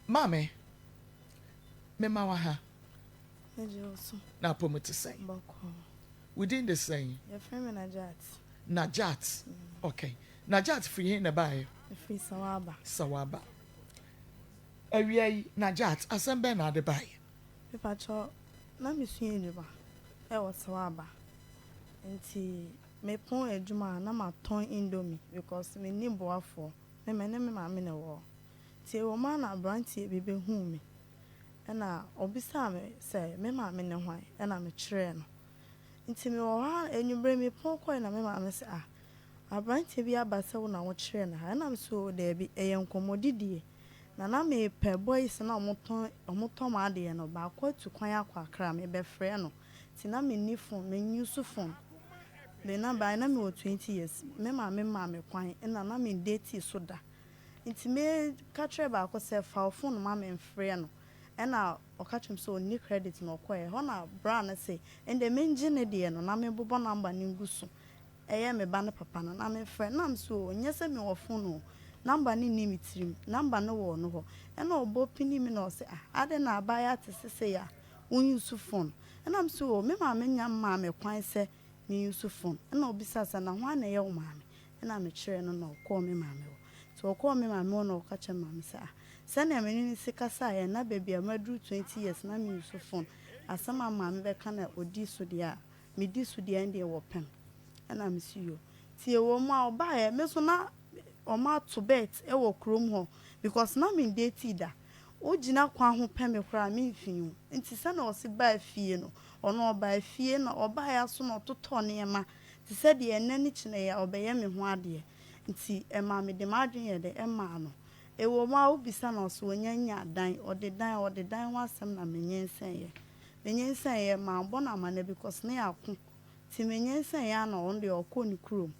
Maame, mema wo aha. Megye wo so. Na apɔmu te sɛn? Bɔkɔɔ. Wo din de sɛn? Yɛfrɛ me Najat. Najat, ok. Najat firi he na ɛbaeɛ? Mefiri Sawaba. Sawaba. Awia yi, Najat, asɛm bɛn na ade baeɛ? Mepakyɛ, na mesua adwuma ɛwɔ Sawaba. Nti mepɔn adwuma a na matɔn Indomie because menni boafoɔ. Me me ne me maame na ɛwɔ hɔ. Nti ɛwɔ mu a na aberanteɛ bi bɛhuu me ɛna ɔbisaa me sɛ me maame ne hwan, ɛna mekyerɛɛ no. Nti mewɔ hɔ a anwummerɛ mepɔn kɔe na me maame sɛ, "Ah, aberanteɛ bi aba sɛ wo na wokyerɛɛ no ha?" Ɛna me sɛ, "Daabi, ɛyɛ nkɔmmɔdidie. Na na mepɛ boys na ɔmotɔn m'adeɛ no baako atu kwan akɔ Accra, mebɛfrɛ no. Nti na menni phone, menuse phone. Me na by na mewɔ 20 years. Me maame maa me kwan ɛna na mendate so da. Nti meka kyerɛɛ baako sɛ fa wo phone ma me mfrɛ no. Ɛna ɔka kyerɛ me sɛ ɔnni credit na ɔkɔɛ. Ɛhɔ na bra no sɛ ɛnde mengye ne deɛ no na mebobɔ number no ngu so. Ɛyɛ me ba ne papa no na mefrɛ no. Na me so nyɛ sɛ mewɔ phone o. Number no nni me tirim. Number no wɔ no hɔ. Ɛna ɔbɔ pini mi na ɔsɛ, "Ah, adɛn na abaayewa te sesei a wonuse phone?" Ɛna me so me maame nya mmaa me kwan sɛ menuse phone. Ɛna ɔbisaa sɛ na hwan na ɛyɛ wo maame? Ɛna mekyerɛɛ no na ɔkɔɔ me maame hɔ. Nti ɔkɔɔ me maame hɔ na ɔka kyerɛ maame sɛ, ah, sɛnea me ne no si kasaeɛ na baabi a maduru 20 years na menuse phone. Asɛm a maame bɛka na ɔdi so deɛ a medi so deɛ, ɛndeɛ wɔpɛm. Ɛna mesi yo. Nti ɛwɔ mu a ɔbaeɛ, me so na ɔmo ato bet ɛwɔ kurom hɔ because na mendate da. Wogyina kwan ho pɛ me koraa memfi ho. Nti sɛnea ɔsi baa fie no, ɔno ɔbaa fie na ɔbaeɛ aso na ɔtotɔ nneɛma te sɛ deɛ ɛnɛ ne kyerɛ yɛ a ɔbɛyɛ me ho adeɛ. Nti ɛmaa mede m'adwene yɛ dɛ ɛmaa no. Ɛwɔ mu a wobisa no, ɔso onya nya dan, ɔde dan, ɔde dan ho asɛm na menyinsɛnyɛ. Menyinsɛnyɛ mambɔ no amanneɛ because ne yɛako. Nti menyinsɛnyɛ a na ɔno deɛ ɔkɔɔ ne kurom.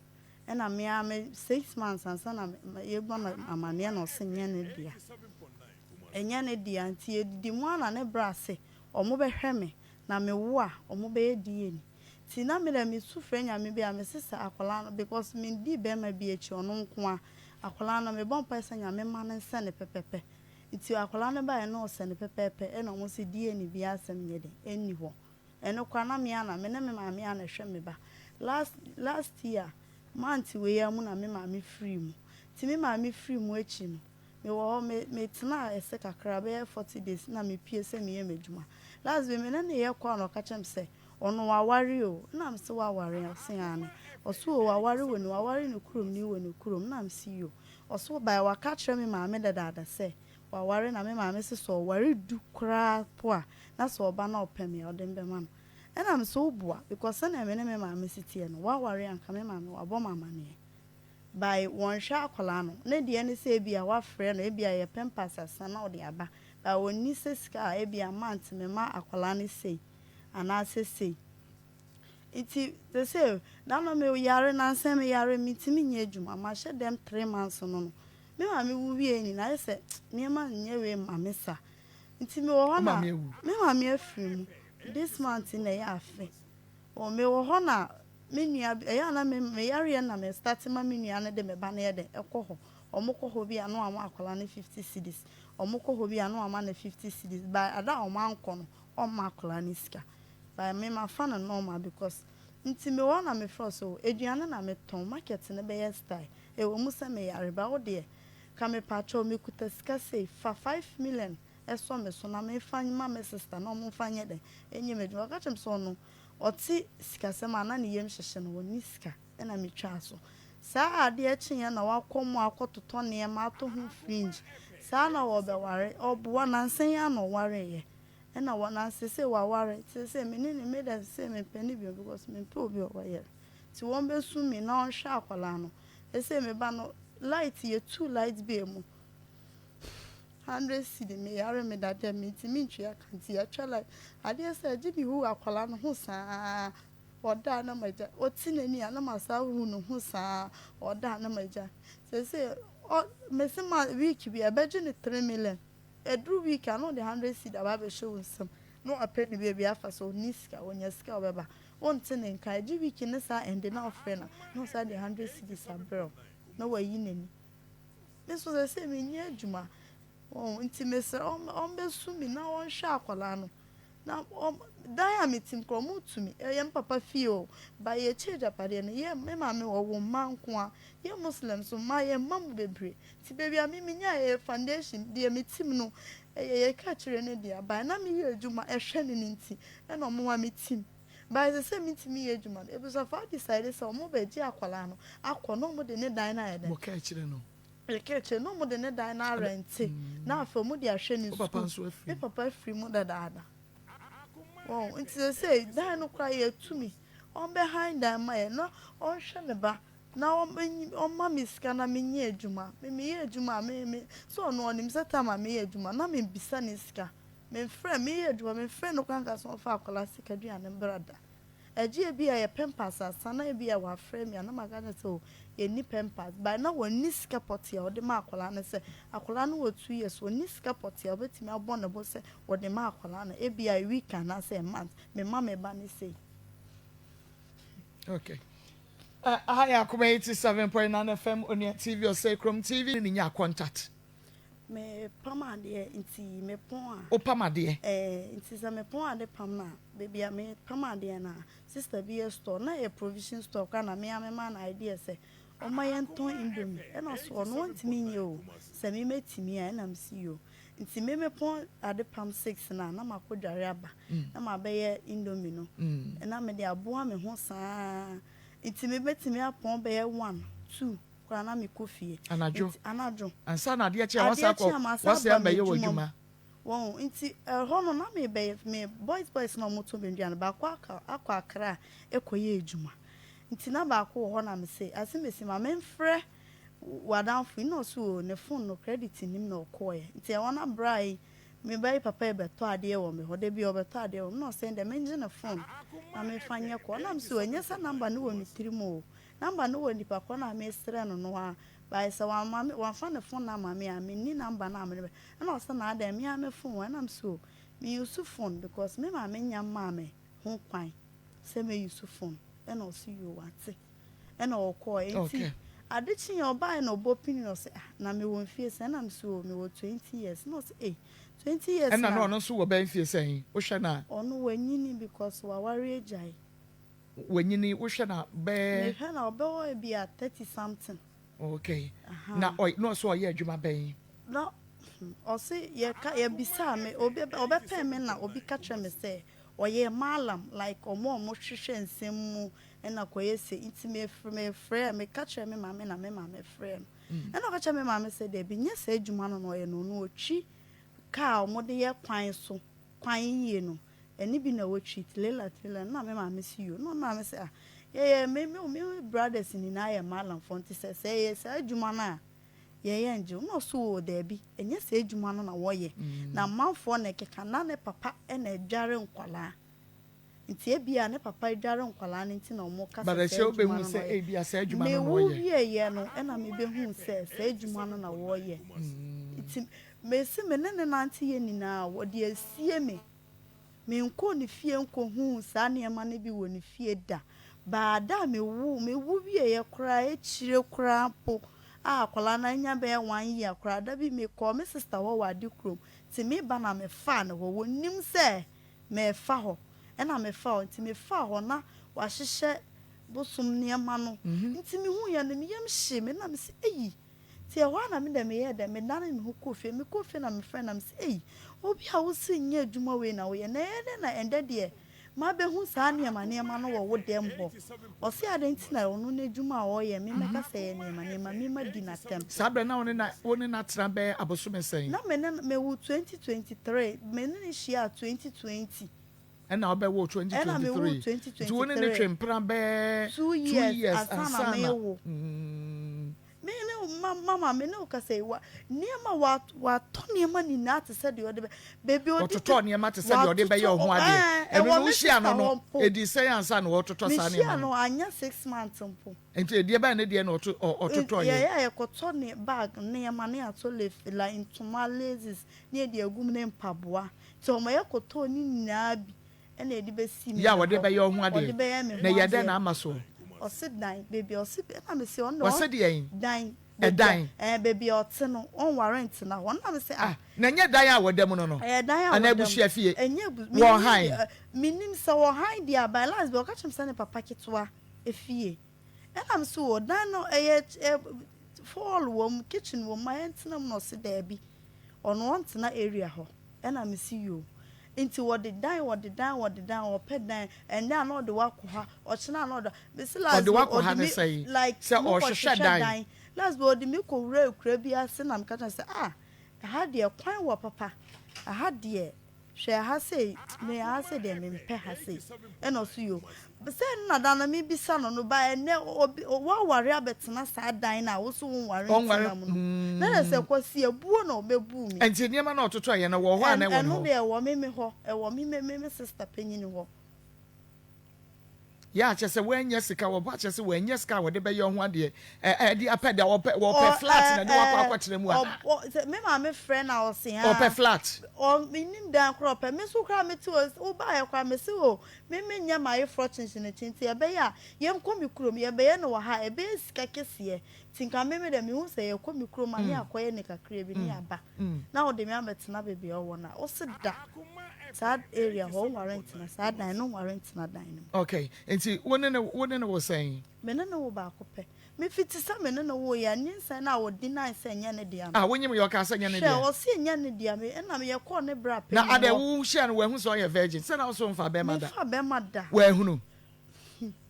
Ɛna me ara me 6 months ansa na yɛbɔ no amanneɛ na ɔse nyɛ ne dea. Ɛnyɛ ne dea. Nti yɛdidi mu a na ne bra ase ɔmo bɛhwɛ me na mewo a ɔmo bɛyɛ DNA. Nti na me dɛ mesu frɛ Nyame bi a mese sɛ akwadaa no, because mendii bɛrima bi akyi, ɔno nko a akwadaa no mebɔ mpae sɛ Nyame ma no nsɛ ne pɛpɛpɛ. Nti akwadaa no baeɛ na ɔsɛ ne pɛpɛɛpɛ, ɛna ɔmo sɛ DNA bi asɛm nyɛ den ɛnni hɔ. Ɛno koraa na me ana me ne me maame ana ɛhwɛ me ba. Last last year month wei mu na me maame firi mu. Nti me maame firi mu akyi no, mewɔ hɔ, me metena ɛsɛ kakra bɛyɛ 40 days na mepie sɛ meyɛ m'adwuma. Last week me ne ne yɛ kɔ a na ɔka kyerɛ me sɛ ɔno waware o. Na me sɛ waware a? Ɔse aane. Ɔso o waware wɔ ne waware ne kurom ne wɔ ne kurom. Na me si yo. Ɔso bae waka kyerɛ me maame dadaada sɛ waware, na me maame sɛ ɔware du koraa po a na sɛ ɔba na ɔpɛ me a ɔde me bɛma no. Ɛna me sɛ woboa because sɛnea me ne me maame si teɛ no, waware anka me maame wabɔ me amanneɛ by wɔnhwɛ akwadaa no ne deɛ ne sɛ ebia wafrɛ no, ebia yɛpɛ mpasasa na ɔde aba by wɔnni sɛ sika a ebia month me ma akwadaa no sei anaasɛ sei. Nti te sɛ nana me yare nansa me yare, mentumi nyɛ adwuma, mahyɛ dɛm 3 months no me maame wu wie nyinaa ayɛ sɛ nneɛma nyɛ wei ma me sa. Nti mewɔ hɔ na me maame afiri mu this month na ɛyɛ afe. Ɔ mewɔ hɔ na me nua ɛyɛ a na me meyareɛ na me start ma me nua no de me ba no yɛ dɛ ɛkɔ hɔ. Ɔmo kɔ hɔ bi a na wama akwadaa no 50 cedis, ɔmo kɔ hɔ bi a na wama no 50 cedis. But ada a ɔmo ankɔ no, ɔmma akwadaa no sika. But me ma fa no normal because nti mewɔ hɔ na mefrɛ so aduane na metɔn market no bɛyɛ style. Ɛwɔ mu sɛ meyare ba wo deɛ ka mepakyɛw mekuta sika sei, fa 5 million ɛsɔ me so na mefa ma me sister na ɔmo mfa nyɛ dɛ ɛnyɛ me adwuma. Ɔka kyerɛ me sɛ ɔno ɔte sikasɛm a na ne yam hyehyɛ no, wɔnni sika. Ɛna metwaa so saa adeɛ kyeeɛ na wakɔ mu akɔtotɔ nneɛma atɔ ho fridge saa na wɔbɛware. Ɔboa nansa yi ana ɔwareeɛ, ɛna wɔ nansa sɛ waware. Nti sɛ me ne ne me da sɛ mempɛ ne bio because mempɛ obi a ɔwɔ yɛre. Nti wɔn bɛsu mi na ɔnhwɛ akwadaa no. Ɛsɛ me ba no light yɛtu light bill mu 100 cedi, meyare me da dɛm mentumi ntua ka. Nti yɛatwa light adeɛ sɛ agye me hu akwadaa no ho saa ɔda a na magya ɔte n'ani a na masa hu ne ho saa ɔda a na magya. Sɛsɛ ɔ mesi ma week bi ɛbɛgye ne 3 million, ɛduru week a na ɔde 100 cedi aba abɛhyɛ wo nsam na wapɛ ne baabi afa sɛ ɔnni sika, ɔnya sika a ɔbɛba ɔnte ne nka. Agye week ne saa ɛnde na ɔfrɛ no na ɔsan de 100 cedis abrɛ wo na wayi n'ani. Me nso sɛ menyɛ adwuma. Wɔn nti mesrɛ wɔn wɔmbɛsu me na wɔnhwɛ akwadaa no. Na wɔn dan a mete mu koraa wɔtu me. Ɛyɛ me papa fie o, but yɛkyɛ agyapadeɛ no, yɛ me maame ɔwo mma nko ara. Yɛ Muslims mma yɛn mma mu bebree. Nti baabi a me menyaeɛ ɛyɛ foundation, deɛ mete mu no ɛyɛ yɛn kakyire no dea. But na meyɛ adwuma ɛhwɛ no no nti ɛna wɔma me te mu. But ɛsɛ sɛ mentumi yɛ adwuma no, abusuafoɔ adecide sɛ wɔbɛgye akwadaa no akɔ na wɔde ne dan no ayɛ dɛn? Wɔka akyire no. Meka akyire na wɔde ne dan no arɛnte na afei wɔde ahwɛ ne sukuu. Me papa afiri mu dadaada. Wɔn nti seesei dan no koraa yɛatu me. Ɔmbɛhan dan ma yɛn na ɔnhwɛ me ba na ɔmma me sika na menyɛ adwuma. Me meyɛ adwuma a me me sɛ ɔno ɔnim sɛ time a meyɛ adwuma na mebisa ne sika. Memfrɛ meyɛ adwuma memfrɛ no koraa nka sɛ ɔmfa akwadaa sika aduane mbra da. Ɛgye ebia yɛ pɛmpas asa na ebia wafrɛ me a na maka akyerɛ no sɛ oh yɛnni pɛmpas but na wɔnni sika pɔtee a wɔde ma akwadaa no sɛ akwadaa no wɔ 2 years wɔnni sika pɔtee a wɔbɛtumi abɔ ne bo sɛ wɔde ma akwadaa no ebia a week anaasɛ a month mema me ba no sei. Okay. Aha yɛ Akoma 87.9 FM Onua TV Ɔsɛe Kurom TV ne nya contact. Mepam adeɛ nti mepɔn a. Wopam adeɛ? Ɛɛ nti sɛ mepɔn ade pam no a baabi a mepam adeɛ no a sister bi yɛ store na ɛyɛ provision store koraa na me ara memaa no idea sɛ ɔmma yɛntɔn indomie ɛna ɔse ɔno ɔntumi nyɛ o sɛ me mɛtumi a ɛna mese yoo nti me mepɔn ade pam 6 no a na makɔ dware aba na mabɛyɛ indomie no na mede aboa me ho saa nti mebɛtumi apɔn bɛyɛ 1, 2 koraa na mekɔ fie. Anadwo. Nti anadwo. Ansa na adeɛ kye a Adeɛ wasa kye akɔ a masan wasa aba abɛyɛ m'adwuma mu. w'adwuma. Wɔn nti ɛhɔ no na mebɛyɛ me boys boys na wɔtɔ me aduane baako aka akɔ Accra ɛkɔyɛ adwuma nti na baako wɔ hɔ na mese asemesi ma memfrɛ w'adamfo yi na ɔse o ne phone no credit nnim na ɔkɔɔɛ nti ɛhɔ na bra yi me ba yi papa yi bɛtɔ adeɛ wɔ me hɔ da bi ɔbɛtɔ adeɛ wɔ me na ɔsɛ ndɛ mengye ne phone na memfa nyɛ kɔ na mese o ɛnyɛ sɛ number no wɔ me tirim o number no wɔ nipa korɔ na mesrɛ no no a bae sɛ wamma me wamfa ne phone no ama me a menni number no a mede bɛ ɛna ɔsɛ na adɛn me ara me phone wɔ ɛna mese o me use phone because me maame nya mmaa me ho kwan sɛ me use phone ɛna ɔse yoo wate ɛna ɔkɔɔ nti ade kyeeɛ ɔbaeɛ na ɔbɔ pini na ɔse ah na mewɔ mfie sɛn ɛna mese o mewɔ 20 years na ɔse ei 20 years Ɛna na ɔno nso wɔ bɛn mfie sɛn wohwɛ no a. Ɔno wanyini because waware agyae. Wanyini wohwɛ no a bɛɛ. Mehwɛ no a ɔbɛwɔ ebi a 30 something. Okay na ɔy na ɔse ɔyɛ adwuma bɛn. Na ɔse yɛka yɛbisaa me obi ɔbɛpɛn me na obi ka kyerɛ me sɛ ɔyɛ mallam like ɔmo a ɔmo hwehwɛ nsɛm mu ɛna kɔyɛ sei nti mefrɛ mefrɛ meka kyerɛ me maame na me maame frɛ no ɛna ɔka kyerɛ me maame sɛ dabi nyɛ saa adwuma no na ɔyɛ no ɔno ɔtwi kaa a ɔmo de yɛ kwan so kwan yie no ɛne bi na wɔtwi trailer trailer na me maame si yo na me maame sɛ ah yɛyɛ me me me brothers nyinaa yɛ mallamfoɔ nti sɛ sɛ ɛyɛ saa adwuma no a yɛyɛ ngye na ɔso wɔ daabi ɛnyɛ saa adwuma no na wɔyɛ na amanfoɔ na ɛkeka na ne papa ɛna ɛdware nkwalaa nti ebia ne papa dware nkwalaa no nti na ɔmo ka But sɛ ɛhyɛ saa adwuma wobɛhu no na sɛ ɔyɛ ebia saa adwuma no na mewu ɔyɛ. wieɛ no ɛna mebɛhu sɛ saa adwuma no na wɔyɛ nti mesi me ne ne nante yɛ nyinaa wɔde asie me menkɔɔ ne fie nkɔhuu saa nneɛma no bi wɔ ne fie da baada a mewu mewu wieɛ koraa akyire koraa mpo a akwadaa no anya bɛyɛ one year koraa da bi mekɔɔ me sister hɔ wɔ ade kurom nti meba na mefaa ne hɔ wɔnim sɛ mefa hɔ ɛna mefa hɔ nti mefaa hɔ na wahyehyɛ bosom nneɛma no nti mehu yɛ no meyam hye me na mese eyi nti ɛhɔ a na me dɛ meyɛ dɛ medane me ho kɔɔ fie mekɔɔ fie na mefrɛ na mese eyi obi a wosi nyɛ adwuma wei na woyɛ na ɛyɛ dɛ na ɛndɛ deɛ mabɛhu saa nneɛma nneɛma no wɔ wo dɛm hɔ ɔse adɛn nti na ɔno n'adwuma a ɔyɛ memɛka sɛ ɛyɛ nneɛma nneɛma mema di n'atɛm. Saa berɛ na wo ne na wo ne na tena bɛyɛ abosome sɛn. Na me ne mewu 2023 me ne ne hyia 2020. Ɛna wobɛwo Ɛna mewu 2023 nti wo ne ne 2023. twe mpena bɛɛ 2 2 years years ansa na ansa na mewo. Me ne wo ma mama me ne wo kasa yi wa nneɛma wa watɔ nneɛma nyinaa te sɛ deɛ ɔde bɛ beebi ɔde Ɔtotɔ nneɛma te sɛ deɛ ɔde bɛyɛ ɔho adeɛ. Ɛɛ Ɛno ɛwɔ no me wohyia sister no no hɔ mpo. ɛdi sɛn ansa na wɔtotɔ saa Mehyia nneɛma no no. anya 6 months mpo. Nti ɛdeɛ bɛn ne deɛ na ɔto ɔtotɔ yɛ. Yɛyɛ a yɛkɔtɔ ne bag nneɛma ne yɛatɔ lef like ntoma laces ne yɛde agum ne mpaboa nti ɔmo yɛkɔtɔ ne nyinaa bi ɛna yɛde bɛsi me Yɛ a wɔde hɔ. bɛyɛ ɔho adeɛ. Ɔde bɛyɛ me Na ho ɛyɛ dɛn adeɛ. na ama soɔ. Ɔse dan beebi a ɔse ɛna mese ɔno Wɔse deɛn. Dan. Ɛdan. Ɛɛ, baabi a ɔte no, ɔnware ntena hɔ. Ɛna mese, ah. Ah, na ɛnyɛ dan a wɔda mu no no? Ɛyɛ dan a Anaa wɔda mu. abusua fie? Ɛnyɛ abu, Wɔ mennim hann? deɛ, mennim sɛ wɔ hann deɛ a, by last bi ɔka kyerɛɛ me sɛ ne papa ketewa fie. Ɛna mese, o, dan no ɛyɛ ɛ, hall wɔ mu, kitchen wɔ mu, ma yɛntena mu. Na ɔse daabi, ɔno ɔntena area hɔ. Ɛna mese yoo. Nti wɔde dan, wɔde dan, wɔde dan, wɔpɛ dan, ɛnnɛ a na ɔde wo akɔ ha, ɔkyena a na ɔde, mese last Ɔde bi wo akɔ ha ɔde ne me, sɛn? like Sɛ mo kɔ ɔrehwehwɛ hwehwɛ dan. dan, last bi ɔde me kɔ wuraa akura bi ase na meka kyerɛ no sɛ ah, ɛha deɛ kwan wɔ papa, ɛha deɛ Hwɛ ha sei, me ha sei deɛ mempɛ ha sei. Ɛna ɔse yoo. Sɛ nna da no mebisa no no, ba ɛnɛ obi woaware abɛtena saa dan no a wo so wonware Ɔnware ntena mu no, na kyerɛ sɛ Kwasi abuo na ɔbɛbuu me. Nti nneɛma no a ɔtotɔeɛ no ɛwɔ hɔ anaa ɛwɔ ne Ɛno hɔ? deɛ ɛwɔ me me hɔ, ɛwɔ me me me sister panyin hɔ. Yɛ a kyerɛ sɛ wɔannya sika, wɔbɔ akyerɛ sɛ wɔannya sika a wɔde bɛyɛ ho adeɛ, ɛ ɛde apɛ deɛ wɔpɛ wɔpɛ flat na ɛde wakɔ akɔtena mu anaa? Ɔ sɛ me maame frɛ na ɔse aa. Ɔpɛ flat. Ɔ menim dan koraa ɔpɛ, me nso koraa mete hɔ, wobaeɛ koraa mese o me menyɛ m'ayeforɔ kyenkyenekyen nti ɛbɛyɛ a yɛnkɔ me kurom, yɛbɛyɛ no wɔ ha a ɛbɛyɛ sika kɛseɛ nti nka me me deɛ mehu sɛ yɛkɔ me kurom a ne yɛakɔyɛ no kakra bi ne yɛaba na wode me abɛtena baabi a ɔwɔ no a, wose da. Saa area hɔ wonware ntena saa dan no wonware ntena dan no mu. Okay nti wo ne no wo ne no wo sɛn? Me ne no wo baako pɛ. Me fiti sɛ me ne no wo yɛ a nyinsɛn no a ɔ deny sɛ ɛnyɛ ne dea no. Ah wo nyem yɛ ɔkaa sɛ ɛnyɛ ne dea? Hwɛ ɔse ɛnyɛ ne dea me ɛna me yɛ kɔɔ ne bra Na panyin adɛn hɔ. wo hyia no wahu sɛ ɔyɛ virgin sɛ na wo so wonfaa bɛɛma Me da? nfaa bɛɛma da. Wahunu?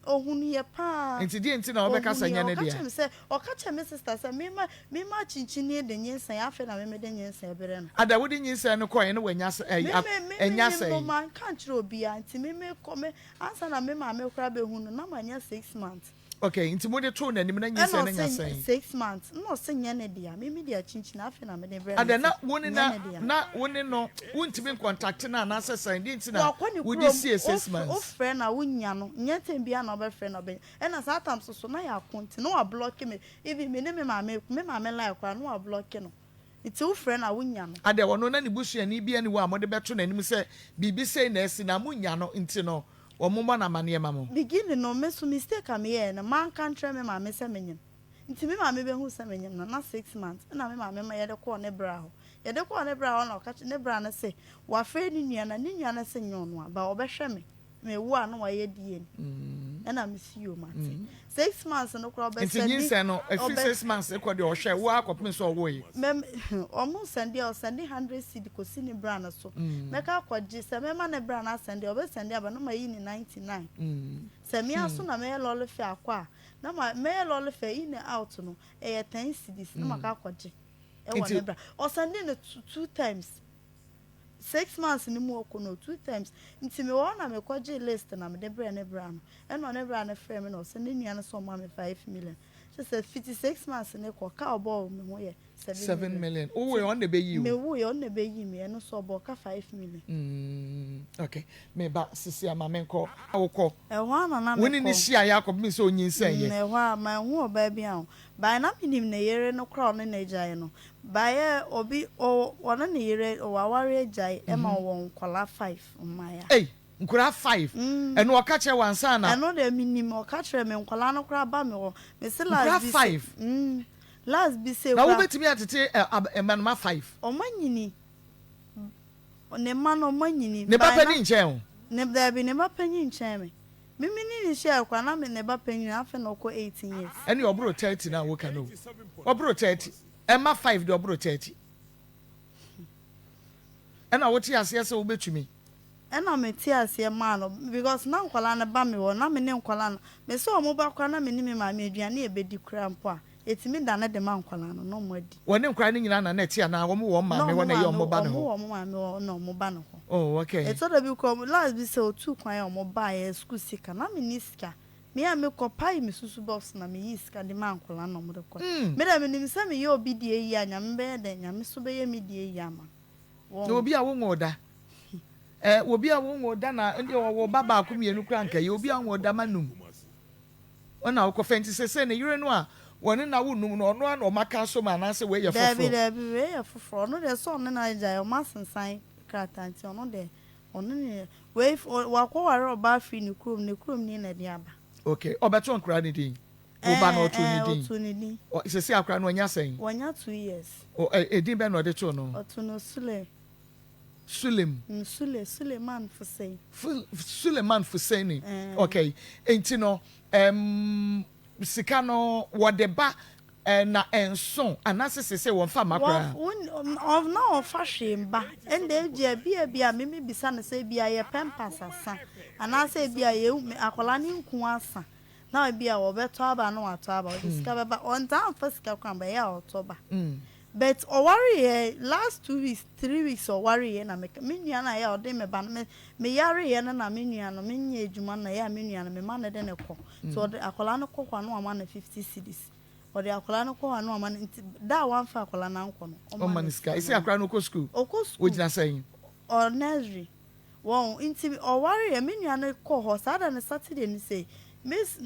Ɔhunuiɛ paa. Nti deɛ nti na wobɛka sɛ Ɔhunuiɛ. nyɛ ne Ɔka dea? kyerɛɛ me sɛ, ɔka kyerɛɛ me sister sɛ me ma, me ma akyinkyinnie de nyinsɛn, afei na me mede nyinsɛn brɛ no. Ada wode nyinsɛn no kɔeɛ no wanya sɛ, Me, ɛy, me, me, ɛnya menyim no, sɛn? manka ankyerɛ obiara, nti me mekɔ, me, ansa na me maame koraa bɛhu no, na manya 6 months. Okay, nti mode too n'anim na Ɛna nyinsɛn no nya ɔse sɛn? 6 months, ɛna ɔse nyɛ ne dea, me mede akyinkyini, afei na mede brɛ no, Ada nti na wo ne nyɛ na, ne dea. na wo ne no, wontumi nkɔntakte no anaasɛ sɛn? Deɛ nti na Wakɔ ne wode kurom, siee 6 wof, months? wofrɛ no a wonnya no, nyɛ tɛm biara na wobɛfrɛ no a ɔbɛnya. Ɛna saa tam so so na yɛako nti na wablɔke me even me ne me maame me maame line koraa na wablɔke no nti wo frɛ no a wo nya no. Adɛ ɔno na ne busuani bi ani hɔ a mode bɛto n'anim sɛ biribi sei na asi na monnya no nti no wɔmmɔ no amaneɛ ma mo? Beginning no me so mistake a meyɛɛ no manka nkyerɛ me maame sɛ menyem nti me maame bɛhu sɛ menyem no na 6 months ɛna me maame ma yɛde kɔɔ ne bra hɔ yɛde kɔɔ ne bra hɔ na ɔka kyerɛ ne bra no se wafrɛ ne nua na ne nua no se nyɛ ɔno a but ɔbɛhwɛ me. Me wo a na wayɛ DNA ɛna me si yoo mate 6 months no koraa ɔbɛ Nti sɛndi nyinsɛn no ɛfiri ɔbɛ 6 months rekɔ deɛ ɔhwɛ wo ara kɔpem sɛ ɔwoe. Mɛ ɔmo sɛndi a ɔsɛndi 100 cedi kɔsi ne bra no so mɛka akɔgye sɛ mɛma ne bra no asɛndi a ɔbɛ sɛndi aba na mayi ne 99 sɛ me ara so na mɛyɛ lɔre fare akɔ a na ma mɛyɛ lɔre fare in and out no ɛyɛ 10 cedis na maka akɔgye ɛwɔ Nti ne bra ɔsɛndi no 2 times. 6 months no mu ɔkɔ no 2 times nti mewɔ hɔ na mekɔ gyee list na mede brɛɛ ne bra no ɛna ɔne bra no frɛɛ me na ɔsɛ ne nua no sɛ ɔma me 5 million kyerɛ sɛ fiti 6 months no kɔ ka ɔbɔɔ me ho yɛ 7 7 million million wowoe nti ɔno na ɛbɛyii wo? mewoeɛ ɔno na ɛbɛyii me ɛno nso ɔbɔɔ ka 5 million. Mm ok meba sisi a ma menkɔ wokɔ Ɛhɔ ara na na wo ne no mekɔ. hyiaeɛ akɔpem sɛ Mm, ɔnyinsɛneeɛ? ɛhɔ a manhu ɔbaa bi anwo. By na menim ne yere no koraa a ɔne no agyae no. By obi ɔ ɔne ne yere waware agyae ma ɔwɔ nkwadaa five mmaeɛ. Ei! Nkwadaa five? Ɛno ɔka kyerɛ wo ansa na? Ɛno deɛ menim, ɔka kyerɛɛ me, nkwadaa no koraa ba me hɔ. Mese Nkwadaa last bi se, five? mm, last bi sei Na koraa. wobɛtumi atete ɛ ab mmanoma five? Wɔanyini, ne mma no wɔanyini. Ne ba By na. panin nkyɛn wo? Ne, daabi, ne ba panin nkyɛn me. Me me ne no hyiae koraa na me ne ba panyin afei na ɔkɔ 18 years. Ɛne ɔboro 30 no a woka no o. Ɔboro 30. Ɛmma five deɛ ɔboro 30. Ɛna wote aseɛ sɛ wobɛtumi. Ɛna me te aseɛ maa no because na nkwadaa no ba me hɔ na me ne nkwadaa no me sɛ wɔn ba koraa na me ne me maame aduane a yɛbɛdi koraa mpo a yɛtumi dane de ma nkwadaa no na wɔn adi. Wɔne nkwadaa no nyinaa na na ɛte anaa wɔn wɔ wɔn Na maame hɔ wɔn na ɛyɛ maame wɔn ba no wɔn hɔ? wɔ wɔn maame hɔ na wɔn ba no hɔ. Oh okay. Ɛtɔ da bi koraa wɔn last bi sɛ otuu kwan a wɔn baeɛ sukuu sika na me nni sika me a me kɔ pae me susu box na me yii sika de maa nkwadaa no na wɔn de kɔe. Me deɛ me nim sɛ me yɛ obi deɛ yie a Nyame bɛyɛ dɛn Nyame nso bɛyɛ me deɛ yie ama me. Na Wɔn. obi a wonwoo da eh obi a wonwoo da na ɛndeɛ ɔwɔ ba baako mmienu koraa anka ɛyɛ obi a wonwoo da ma num ɔna wokɔfɛ nti sesei ne yere no a wɔne no awo num no ɔno ara na ɔma ka asom anaasɛ wei yɛ Daabi foforɔ? daabi wei yɛ foforɔ ɔno deɛ sɛ ɔne no agyae ɔmo asensan krataa nti ɔno deɛ ɔno ne wei wakɔware ɔbaa firi ne kurom ne kurom ni na ɛde aba. Okay ɔbɛto nkora no din? Wo ba no Ɛɛ ɔtoo ne ɛɛ din? ɔtoo ne din. Ɔ sɛsei akora no wanya sɛn? Wanya 2 years. Ɔ ɛ edin bɛn na ɔde too no? Ɔtoo no Sule. Sulem. Sule, Suleiman Fusei. Fu Suleiman Fuseini. Ɛɛ. Okay. Enti no ɛm sika no wɔde ba ɛ na ɛnso anaasɛ sɛsei wɔmfa mma Wɔ koraa? wo ɔ na ɔmfa hwee mba. Ɛnna ebia bi a ebia me mebisa no sɛ ebia yɛpɛ mpasasa anaasɛ ebia yɛn akwadaa no nku asa na ebia wɔbɛtɔ aba na watɔ aba ɔde sika bɛba. Ɔntaa mfa sika koraa mba, ɛyɛ a ɔtɔ ba. But ɔwareeɛ last 2 weeks, 3 weeks ɔwareeɛ na meka me nua no a ɛyɛ a ɔde me ba no me meyareeɛ no na me nua no menyɛ adwuma no na ɛyɛ a me nua no mema no de ne kɔ. Nti ɔde akwadaa no kɔ hɔ a na wama no 50 cedis. Ɔde akwadaa no kɔ hɔ a na wama no, nti da a wamfa akwadaa no ankɔ no ɔma ɔma no no sika. sika Ɛsɛ no. Akora no kɔ sukuu? Ɔkɔ sukuu. Wɔgyina sɛn? Ɔ nursery wɔn, nti ɔwareeɛ me nua no kɔ hɔ saa da no Saturday no sɛ miss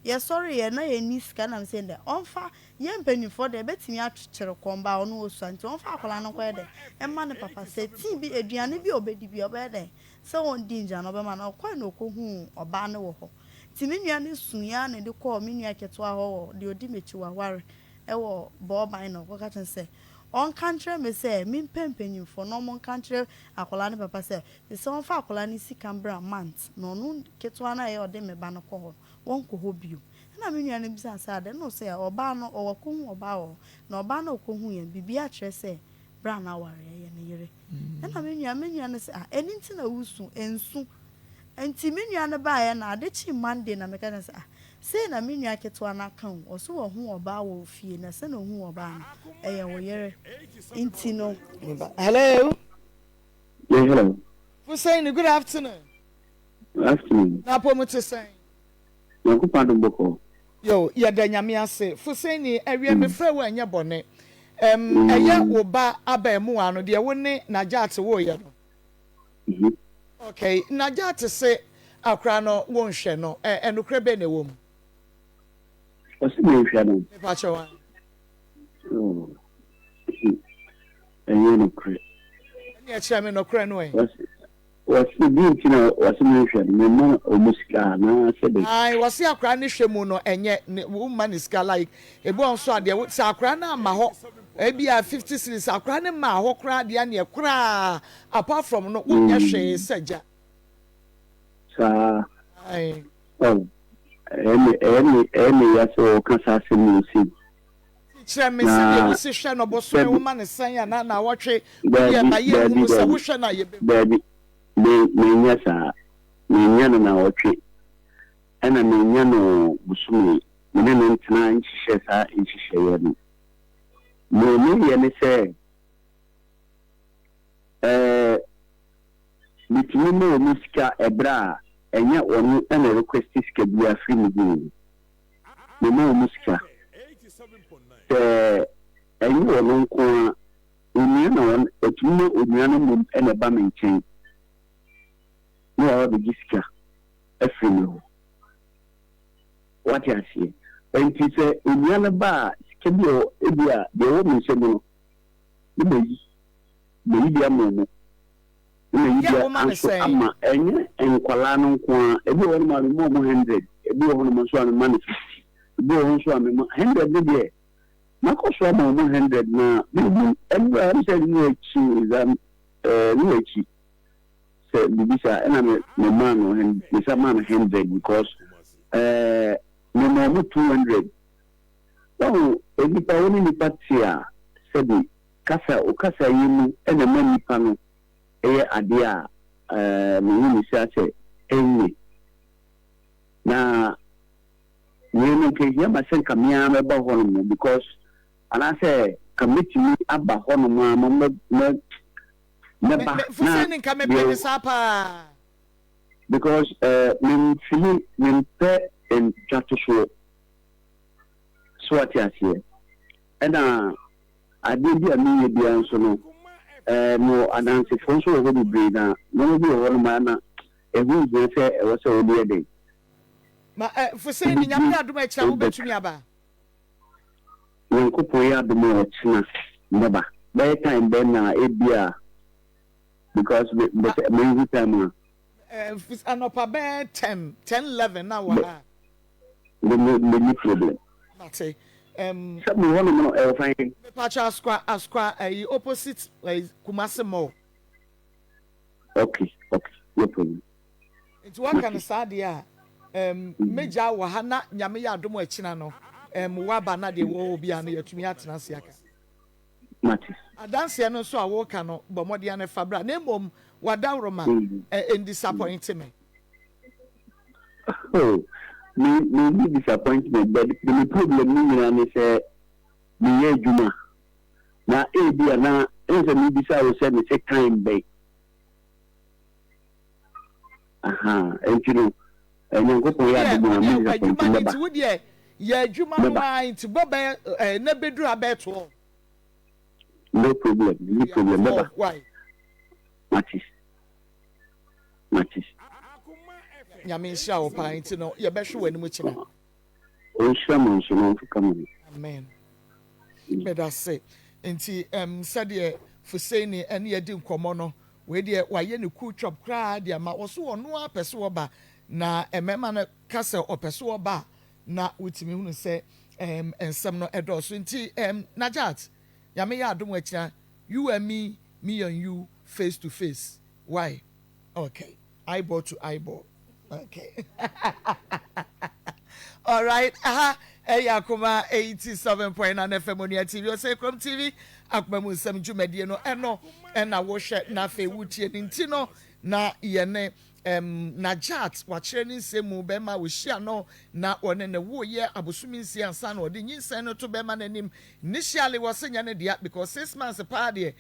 yɛsɔreeɛ na yɛnni sika nam sɛ dɛ ɔmfa yɛn mpanyinfoɔ deɛ ɛbɛtumi akyekyere kɔn ba ɔno osua, nti ɔmfa akwadaa no nkɔyɛ dɛ ɛma ne papa sɛ tea bi, aduane bi a ɔbɛdi bi a ɔbɛyɛ dɛ sɛ wɔndi ngya no ɔbɛma no. Ɔkɔɛ na ɔkɔhuu ɔbaa no wɔ hɔ, nti me nua no suiɛ na ɛde kɔɔ me nua ketewa hɔ wɔ deɛ ɔdi m'akyi waware ɛwɔ bɔɔban na ɔkɔka kyerɛ no sɛ ɔnka nkyerɛ me sɛ mempɛ mpanyinfoɔ na ɔmo nka nkyerɛ akwadaa no papa sɛ sɛ ɔmfa akwadaa no sika mbra month na ɔno ketewa no a ɛyɛ ɔde me ba no kɔ hɔ no wɔnkɔ hɔ bio. Ɛna me nua no bisa sɛ ade no sɛ ɔbaa no ɔwɔ kɔhu ɔbaa wɔ hɔ na ɔbaa no ɔkɔhu yɛn biribi akyerɛ sɛ bra na aware ɛyɛ ne yere. Ɛna me nua no sɛ, ah, ɛni nti na wusu nsu. Nti me nua no baeɛ na ade kye Monday na meka kyerɛ sɛ, ah, sei na me nua ketewa no aka o, ɔso wɔhu ɔbaa wɔ fie na sɛ na ohu ɔbaa no ɛyɛ wo yere nti no. Hello. Yeah, hello. Fuseini, good afternoon. Afternoon. Na apɔ te sɛn? Nyankopɔn adom, bɔkɔ. Yo, yɛda Nyame ase. Fuseini, awie mefrɛ wo, ɛnyɛ bɔne. Ɛyɛ wo ba abaamuwa no deɛ wo ne Nagyate woyɛ no. Okay, Nagyate se akora no wonhwɛ no, ɛnokorɛ bɛn na ɛwɔ mu? Ɔsi menhwɛ no. Mepa kyɛw a. Oh. Ɛnyɛ nokorɛ. Ɛne ɛkyerɛ me nokorɛ no ɛ. Wɔsi bi nti na wɔsi menhwɛ no, mema ɔmo sika anaasɛ de. Ayi, wɔsi akora ne hwɛ mu no ɛnyɛ ne woma ne sika, like ebi wɔn nso adeɛ sɛ akora no ama hɔ ebi a 50 cedis, akora no ma hɔ koraa deɛ neɛ koraa apart from no wonyɛ hwee sɛ gya. Saa. Ayi. Oh. Ɛyɛ me ya sɛ wɔka saa asɛm no si. Kyerɛ me sɛdeɛ wosi hwɛ no, bosome woma ne sɛn anaa na awɔtwe wodeɛ ma yɛ nhunu sɛ wohwɛ no a yɛbɛhu. Daabi, me menyɛ saa. Menya no na ɔtwe ɛna menya no bosome, me ne no ntena nhyehyɛ saa nhyehyɛeɛ no. Nea meyɛ ne sɛ metumi ma wɔn sika ɛberɛ a ɛnyɛ ɔno ɛna request sika biara firi me ho. Mema wɔn sika sɛ ɛnyɛ ɔno nko a, onua na wɔn ɔtumi ma onua no mmom ɛna ɛba me nkyɛn na waba bɛgye sika afiri me hɔ. Wate aseɛ? Nti sɛ onua no ba a, sika bi a ebi a deɛ ɛwɔ me nsam no ne mayi bi ama ɔmo ne mayi Yɛ bi woma ne nso sɛn? Ama ɛnyɛ nkwalaa no nko a, ebi wɔ hɔnom a mema ɔmo 100, ebi wɔ hɔnom nso a mema no 50, ebi wɔ hɔ nso a mema 100 no deɛ makɔ so ama ɔmo 100 na mehu ɛnura ɛm sɛ ne akyi ɛza ne akyi sɛ biribi saa ɛna me maa no me sa maa no 100 because me ma ɔmo 200. Wɔn nipa wɔn ne nipa te a, sɛbi kasa o, kasa yi mu ɛna ɛma nipa no ɛyɛ adeɛ a mehu ne sɛ asɛ ɛnyɛ na wei no nka ehia ma sɛ nka mmea mɛba hɔ nom because anaasɛ ka mɛtumi aba hɔ nom a ma mɛ mɛ mɛba. Na Fuseni, nka mepɛ ne saa paa. Because memfili mempɛ ntwatosoɔ so, ate aseɛ? Ɛna adeɛ bi a meyɛ biara nso no mewɔ adansefoɔ nso wɔ hɔ bebree na nneɛma bi wɔ hɔ nom a na ɛho hia sɛ ɛwɔ sɛ wode yɛ den. Ma Fuseni, Nyame adom akyira wobɛtumi aba? Nyankopɔn yɛ adom a, ɔkyena mɛba. Bɛyɛ time bɛn na ebia? Because mepɛ mehu time a. Anɔpa bɛyɛ 10, 10, 11 na wɔ ha. Me ni problem. Mate. Um, Sɛ mo hɔnom no ɛwɔ fan? Mepakyɛ Asokwa, Asokwa, ɛyi opposite ɛyi Kumasi Mall. Okay, okay, no problem. Nti waka no Mate. saa deɛ a, um, mɛgyaa wɔ ha na Nyame yɛ adom a akyina no, um, woaba na deɛ ɛwɔ hɔ biara no yɛatumi atena ase aka. Mate. Adanseɛ no nso a woreka no, bɔ mmɔden ara na fa bra, na mmom w'adaworoma ndisapɔinte me. Oh, me me nni disappointment but me problem no nyinaa ne sɛ meyɛ adwuma na ebi a na ɛne sɛ mebisa wo sɛ mese time bɛn. Aha, nti no Nyankopɔn yɛ adom a me disappoint mɛba. Nti wo deɛ yɛ adwuma no ara nti bɔ bɛyɛ na bɛduru ha bɛyɛ 12. No problem, no problem, mɛba. Why? Mate. Mate. Nyame nhyira wo paa nti no yɛbɛhwe w'anim kyena. Ɔnhyira mo nso na ɔmfeka mo ho. Amen. Medase. Nti um, sɛdeɛ Fuseini ɛne yɛdi nkɔmmɔ no, wei deɛ wayɛ ne cool chop koraa de ama wɔ so ɔno ara pɛ so ɔba na mmarima no ka sɛ ɔpɛ so ɔba a na wotumi hunu sɛ um, nsɛm no ɛdɔɔso nti um, Najat Nyame yɛ adom akyina you and me, me and you face to face why okay eyeball to eyeball okay alright aha ɛyɛ akoma 87.9 FM onua TV ɔsɛ kurom TV akoma mu nsɛm dwumadie no ɛno ɛna wohwɛ na afei wotie ne nti no na yɛne um, Najat wakyerɛ ne nsɛm mu bɛrima a wɔhyia no na wɔne ne woyɛ abosome nsia ansa na ɔde nyinsɛn no to bɛrima n'anim. Initially wɔse nyɛ ne dea because 6 months paa deɛ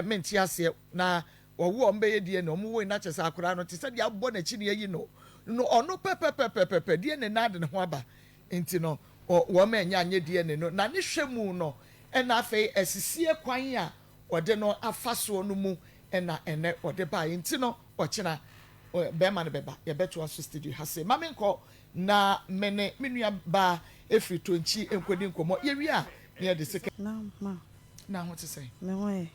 mente aseɛ na wɔwo a ɔmbɛyɛ DNA ɔmo woe na kyerɛ sɛ akwadaa no te sɛ deɛ abɔ n'akyi ne ayi no no ɔno pɛpɛpɛpɛpɛ DNA na ade ne ho aba nti no wɔn anya anyɛ DNA no na ne hwɛ mu no ɛna afei asisie kwan a wɔde no afa soɔ no mu ɛna ɛnɛ wɔde baeɛ nti no ɔkyena bɛrima no bɛba yɛbɛtoa so studio ha se ma menkɔ na me ne me nua baa efiri Tonkyi nkɔdi nkɔmmɔ yɛwie a ne yɛde sika. Na ma. Na ho te sɛn? Me ho yɛ.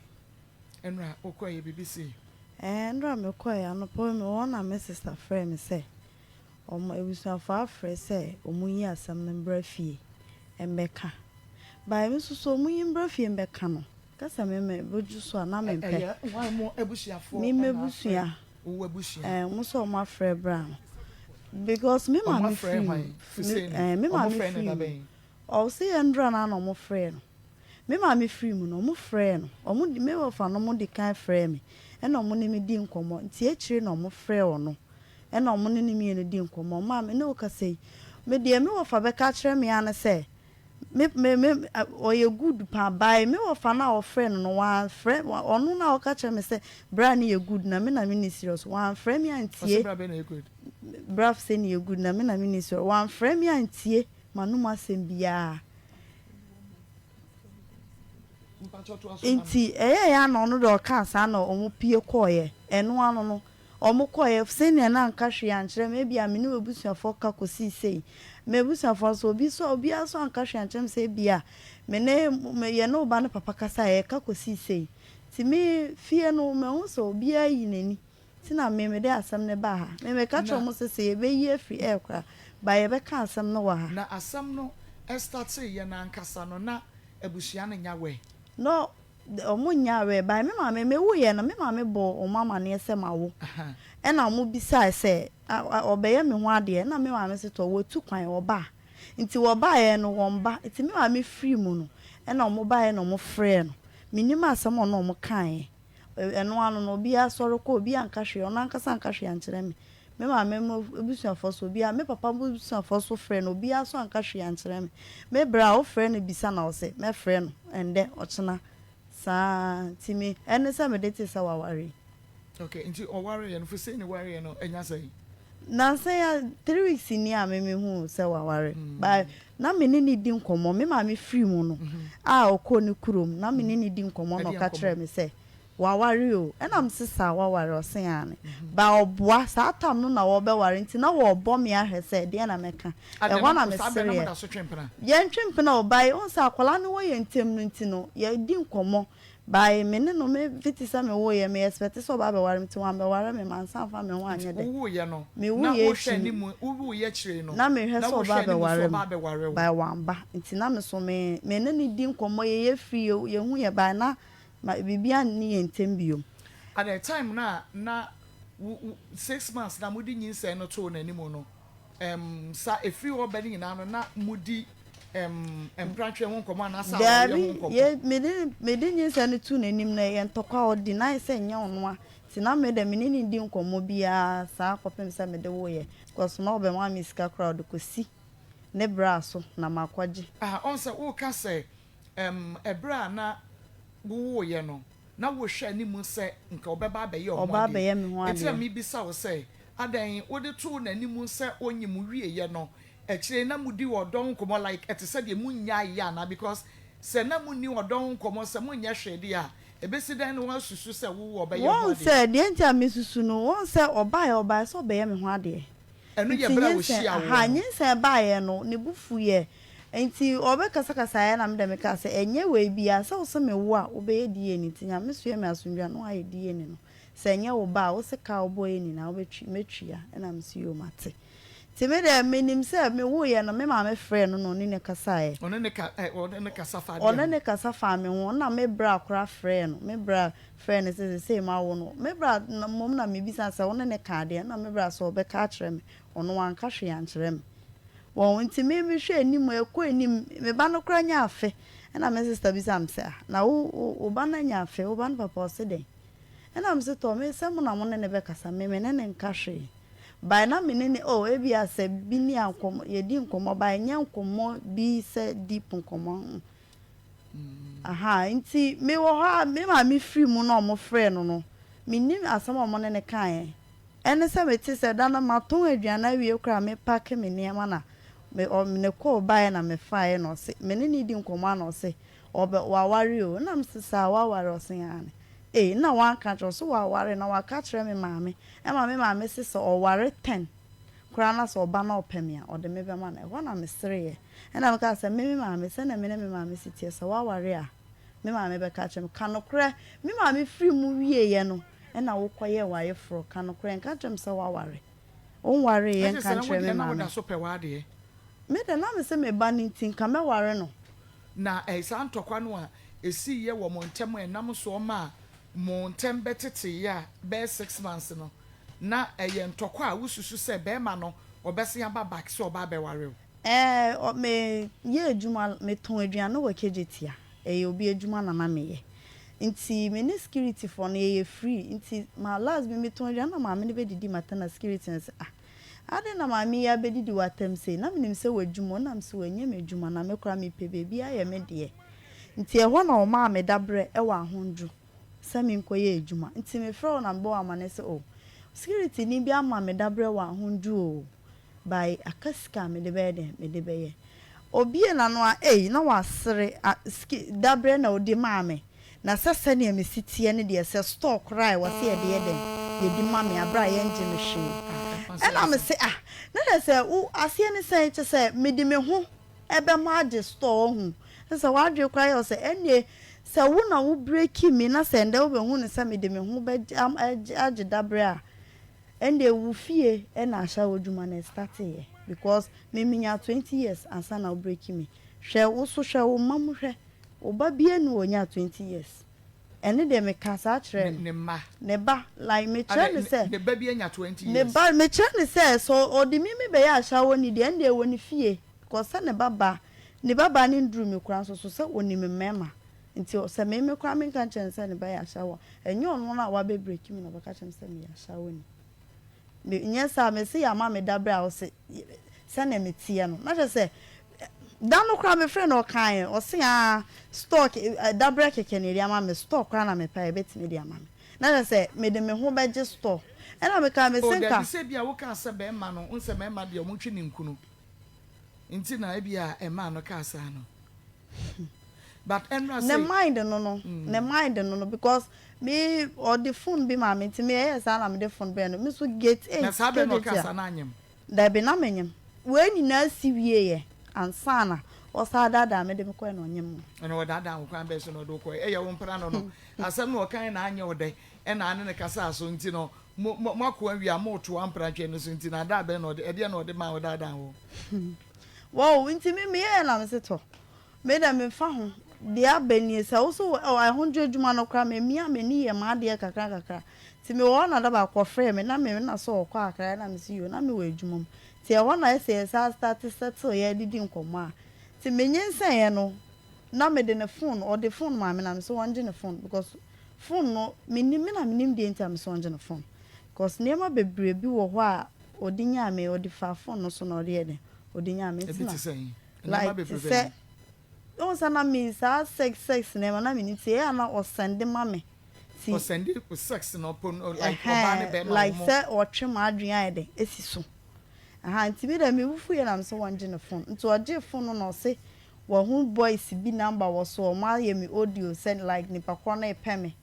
Ɛnora wokɔɛ biribi si? Ɛɛ, nnora mekɔɛ anɔpa yi mewɔ hɔ na me sister frɛ me sɛ ɔmo abusuafoɔ afrɛ sɛ ɔmo yi asɛm no mbra fie mbɛka. But me nso so ɔmo yi mbra fie mbɛka no, kasa me me bɛdwu so a na mempɛ. Ɛyɛ hwan mo abusuafoɔ? Me m'abusua. Wo abusua? Ɛɛ, ɔmo sɛ ɔmo afrɛ bra no. Because me Ɔmo maame afrɛ firi hwan? mu. Fuseni? Ɛɛ, me Ɔmo maame frɛ no firi da mu. bɛn? Ɔse yɛ ndora na na ɔmo frɛ no. Me maame firi mu no, ɔmo frɛ no. Ɔmo de me wɔfa no ɔmo di kan frɛ me. Ɛna ɔmo ne me di nkɔmmɔ. Nti akyire na ɔmo frɛ ɔno. Ɛna ɔmo ne ne mmienu di nkɔmmɔ. Maame ne wo kasa yi, me deɛ me wɔfa bɛka kyerɛ me ara ne sɛ me me me ɔyɛ good paa but me wɔfa no a ɔfrɛ no no wamfrɛ ɔno na ɔka kyerɛ me sɛ bra ne yɛ good na me na me ni serious wamfrɛ me Ɔsɛ antie. bra bɛn na yɛ good? Bra sɛ ne yɛ good na me na me ni serious wamfrɛ me antie m'anom asɛm biara. Mpakyɛ toa so ma me. Nti ɛyɛ ya na ɔno de ɔkaa saa na ɔmo pie kɔɔyɛ ɛno ano no ɔmo kɔɔyɛ sɛnea na anka hwee ankyerɛ me ebia me ne m'abusuafoɔ ka kɔsii sei m'abusuafoɔ nso obi so obiara so anka hwee ankyerɛ me sɛ ebia me ne me yɛ ne wo ba ne papa kasa a yɛka kɔsii sei nti me fie no mahu sɛ obiara yi n'ani nti na me mede asɛm no baa ha me meka kyerɛ Na ɔmo sɛ sɛ yɛbɛyi afiri air koraa ba yɛbɛka asɛm no wɔ ha. Na asɛm no ɛstartee yɛ n'ankasa no na abusua no nya wɛ? No, ɔmo nya awɛ but me maame mewuiɛ no me maame bɔ ɔmo amanneɛ sɛ mawo ɛna ɔmo bisae sɛ ɔbɛyɛ me ho adeɛ ɛna me maame sɛ tɔ wɔtu kwan ɔba nti wɔbaeɛ no wɔn ba nti me maame firi mu no ɛna ɔmo baeɛ na ɔmo frɛɛ no menim asɛm a ɔno ɔmo kaeɛ ɛno ano no obiara sɔre kɔ obiara nka hwee ɔno ankasa nka hwee ankyerɛ me me maame mo abusuafoɔ so obiara me papa mo abusuafoɔ so frɛ no obiara so anka hwee ankyerɛ me me brɛ a wofrɛ no bisa na ɔsɛ mɛfrɛ no ɛndɛ ɔkyena saa nti me ɛne sɛ mede te sɛ waware. Okay, nti ɔwareɛ no Fuseni wareɛ no ɛnya sɛn? Nansa ya 3 weeks ni a me mehu sɛ waware but na me ne ne di nkɔmmɔ me maame firi mu no a ɔkɔɔ ne kurom na me ne ne di nkɔmmɔ na Ɛdeɛ ɔka nkɔmmɔ? kyerɛ me sɛ waware o ɛna me sesa waware ɔse ane ba ɔboa saa tam no na wɔbɛware nti na wɔbɔ me ahwɛ sɛ deɛ na mɛka ɛhɔ na Saa bɛn na mesereɛ. moda so twe mpena? Yɛntwe mpena ɔbae ɔn sɛ akwadaa no wɔ yɛn ntam no nti no yɛdi nkɔmmɔ. By me ne no me fiti sɛ me woeɛ me expect sɛ ɔba abɛware me nti wambɛware me mansan amfa me ho Nti anyɛ dɛ. wowoeɛ no Me na wuiɛ wohwɛ akyi no anim, wowoeɛ akyire no na mehwɛ na sɛ ɔba wohwɛ anim sɛ abɛware ɔba me abɛware wo. by wamba nti na me so me me ne no di nkɔmmɔ yɛyɛ free yɛhu yɛ by na ma biribiara nni yɛn ntɛm biom. At the time no a na wo wo 6 months na mode nyinsɛn no too n'anim no, sa ɛfiri hɔ ba no nyinaa no na modi mprantwe ho nkɔmmɔ anaasɛ awareɛ ho Daabi, nkɔmmɔ? yɛ mede mede nyinsɛn no too n'anim no ɛyɛ ntɔkwa a ɔdi na ayɛ sɛ ɛnyɛ ɔno a nti na me dɛ me ne no ndi nkɔmmɔ biara saa kɔpem sɛ mede woeɛ because na ɔbɛma me sika koraa ɔde kɔsi ne bra so na makɔgye. Ah, ɔn sɛ woka sɛ ɛberɛ a na wowoeɛ no na wohwɛ anim sɛ nka ɔbɛba abɛyɛ ɔho Ɔba adeɛ. abɛyɛ me ho Enti na adeɛ. mebisa wo sɛ, adɛn wode too n'anim sɛ onyim wieɛ no, akyire na mudi ɔdɔ ho nkɔmmɔ, like ɛte sɛ deɛ munnyaeɛ anaa? Because sɛ na munni ɔdɔ ho nkɔmmɔ, sɛ monyɛ hwee deɛ a, ɛbɛsi dɛn na woasusu sɛ wo ɔbɛyɛ ho Wɔn adeɛ? sɛ deɛ nti a mesusu no, wɔn sɛ ɔbaeɛ ɔbaeɛ sɛ ɔbɛyɛ me ho adeɛ. Ɛno yɛ Nti berɛ a nyinsɛn wɔhyia aha woɔ no. nyinsɛn baeɛ no ne bo fuiɛ nti ɔbɛkasakasaeɛ na me dɛ meka sɛ ɛnyɛ wei biara sɛ wo sɛ mewo a wobɛyɛ DNA nti Nyame soɛ me asomdwoe a na woayɛ DNA no sɛ ɛnyɛ wo ba a wo se ka a wobɔeɛ nyinaa wobɛtwi mɛtua ɛna mese yoo mate. Nti me deɛ menim sɛ mewoeɛ no me maame frɛɛ no na ɔne no kasaeɛ. Ɔne ne ka ɛ ɔne ne kasa fa adeɛ Ɔne ho. ne kasa faa me ho na me bra koraa frɛɛ no, me bra frɛɛ no sɛ seesei mawo no. Me bra na mmom na mebisa no sɛ wo ne no ka adeɛ na me bra sɛ ɔbɛka akyerɛ me, ɔno wanka hwee ankyerɛ me. Wɔn nti me mehwɛ anim ɛkɔ anim, me ba no koraa nya afe ɛna me sister bisa me sɛ ah na wo wo ba no anya afe, wo ba no papa ɔse dɛn? Ɛna me se tɔ me sɛ mo na mo ne no bɛkasa, me me ne no nka hwee. By na me ne no oh ebia sɛ bi ni a nkɔmmɔ yɛdi nkɔmmɔ by ɛnyɛ nkɔmmɔ bi sɛ deep nkɔmmɔ. Aha nti mewɔ hɔ a me maame firi mu na ɔmo frɛɛ no no mennim asɛm a ɔmo ne no kaeɛ. Ɛne sɛ mete sɛ da no matɔn aduane awie koraa me pack me nneɛma na me ɔ ne call baeɛ na mefaeɛ na ɔse me ne no di nkɔmmɔ a na ɔse ɔbɛ waware o na mese saa waware ɔse aane. Ei na wanka kyerɛ ɔse waware na waka kyerɛ me maame ɛma me maame se sɛ ɔware 10 koraa na sɛ ɔba na ɔpɛ me a ɔde me bɛma no. Ɛhɔ na mesereeɛ ɛna mekaa sɛ me me maame sɛnea me ne me maame si teɛ sɛ waware a me maame bɛka kyerɛ me. Ka nokorɛ me maame firi mu wieeɛ no ɛna wokɔyɛɛ w'ayeforɔ ka nokorɛ nka kyerɛ me sɛ waware. Wonwareeɛ Ɛkyerɛ nka sɛ na wo nkyerɛ me deɛ na woda maame. so pɛ w'adeɛ. Me de na me sɛ me ba no nti nka mɛware no. Na saa ntɔkwa no a ɛsiiɛ wɔ mo ntam a ɛnam soɔ maa mo ntam bɛteteeɛ a bɛyɛ 6 months no, na ɛyɛ ntɔkwa a wosusu sɛ bɛrima no ɔbɛsen aba back sɛ ɔba abɛware wo? Ɛɛ me yɛ adwuma, metɔn aduane wɔ Kejetia. Ɛyɛ obi adwuma na na meyɛ. Nti me ne security foɔ no yɛyɛ free nti ma last bi metɔn aduane na maame no bɛdidi m'atɛm na security no sɛ ah adɛn na maame yi abɛdidi w'atɛm sei na menim sɛ w'adwuma ɔnam sɛ wanyɛ m'adwuma na me koraa mepɛ baabi ayɛ me deɛ. Nti ɛhɔ na ɔmaa me dabrɛ ɛwɔ Ahondwo sɛ menkɔyɛ adwuma. Nti mefrɛ wo na mebɔ wo amanneɛ sɛ oh security ni bi ama me dabrɛ wɔ Ahondwo o by aka sika a mede bɛyɛ dɛn mede bɛyɛ. Obie n'ano a ei na wasere a ski dabrɛ na odi maa me na sɛ sɛnea mesi teɛ ne deɛ sɛ store koraa a ɛwɔ sɛ yɛde yɛ dɛn yɛdi ma me aberɛ a yɛngye me hwee. Ɛna me se ah na kyerɛ sɛ wo aseɛ ne sɛn kyerɛ sɛ mede me ho ɛbɛma agye store ɔhu. Sɛ w'adwene koraa yɛ wo sɛ ɛnneɛ sɛ wo na wo break me na sɛ ndɛ wobɛhu no sɛ mede me ho bɛgye agye dabrɛ a ɛndeɛ wo fie ɛna ahyɛ wo adwuma no ɛstarteeɛ because me menya 20 years ansa na wo break me. Hwɛ wo so hwɛ wo mma mu hwɛ wo ba bia ni wɔnya 20 years. Ɛne deɛ meka saa kyerɛ no. Ne mma. Ne ba like mekyerɛ ne sɛ. Ne ba bi anya 20 Ne years. ba mekyerɛ ne sɛ sɛ ɔde me me bɛyɛ ahyɛwɔ deɛ ɛndeɛ wɔ ne fie because sɛ ne ba ba ne ba ba ne nduru me koraa nso so sɛ onim mmarima nti sɛ me me koraa menka nkyerɛ no sɛ ne ba yɛ ahyɛwɔ ɛnyɛ ɔno no a wabɛ break me na ɔbɛka kyerɛ me sɛ meyɛ ahyɛwɔ ni. Me nyɛ saa me se yɛama me dabrɛ a ɔse sɛnea meteɛ no na kyerɛ sɛ da no koraa mefrɛ no ɔkaeɛ ɔse ah stock dabrɛ kɛkɛ na yɛde ama me store koraa na mepɛ a yɛbɛtumi de ama me na kyerɛ sɛ mede me ho bɛgye store ɛna meka me O se dabi nka. sɛ bi a wokaa sɛ bɛrima no nsɛ mmarima deɛ ɔmo twe ne nkunu nti na ebi a ɛmaa no kaa saa no, but ɛnura Ne sɛ mind no ne mind no because me ɔde phone bi ma me nti me ɛyɛ saa na mede phone brɛ no me so gate Na eight saa bɛrɛ na ɔkaa Kejetia. saa na anyam. Dabi, na menyim wei nyinaa si wieɛ ansa na Ɔsan daadaa me de me kɔe na ɔnyem me. Ɛna ɔdaadaa wo kwan bɛn so na ɔde wo kɔe? Ɛyɛ wo mpena no no asɛm na ɔkae na anyɛ wo dɛ ɛna ane no kasaa so nti no mo mo moako awie a moretoa mpenatwe no so nti naadaa bɛn na ɔde ɛdeɛn na ɔde maa wo daadaa wo? Wow nti me meyɛɛ na mese tɔ me dɛ memfa ho deɛ aba nie sɛ wo so oh ahodwo adwuma no koraa mamia m'ani yɛ m'adeɛ kakra kakra nti mewɔ hɔ na da baako ɔfrɛɛ me na me na sɛ ɔkɔ akra na mese yoo na mewɔ adwuma mu Nti ɛhɔ na ɛsɛ yɛsan starte settle yɛ didi nkɔmmɔ a. Nti me nyinsɛneɛ no na mede ne phone, ɔde phone maa me na mese ɔngye ne phone because phone no mennim, me na menim deɛ nti a mese ɔngye ne phone because nneɛma bebree bi wɔ hɔ a ɔde nyaa me, ɔde faa phone no so na ɔde yɛ dɛn, ɔde nyaa me nti Ebi na te sɛn? Nneɛma like te bebree sɛ bɛn? wohu sɛ na me saa sex sex nneɛma na mennim nti ɛyɛ a na ɔsɛnde ma me nti Ɔsɛnde sex no po no like ɔbaa ne Ɛhɛn, bɛɛma like wɔn. sɛ ɔtwe m'adwen ayɛ dɛn esi so. Ahaa, ntsi me dɛ me bo fuuiɛ na mese wɔngye ne phone. Ntsi ɔgyee phone no na ɔse wahu boys bi number wɔ so, ɔmo ayɛ me audio sɛ like nipa korɔ no repɛ me.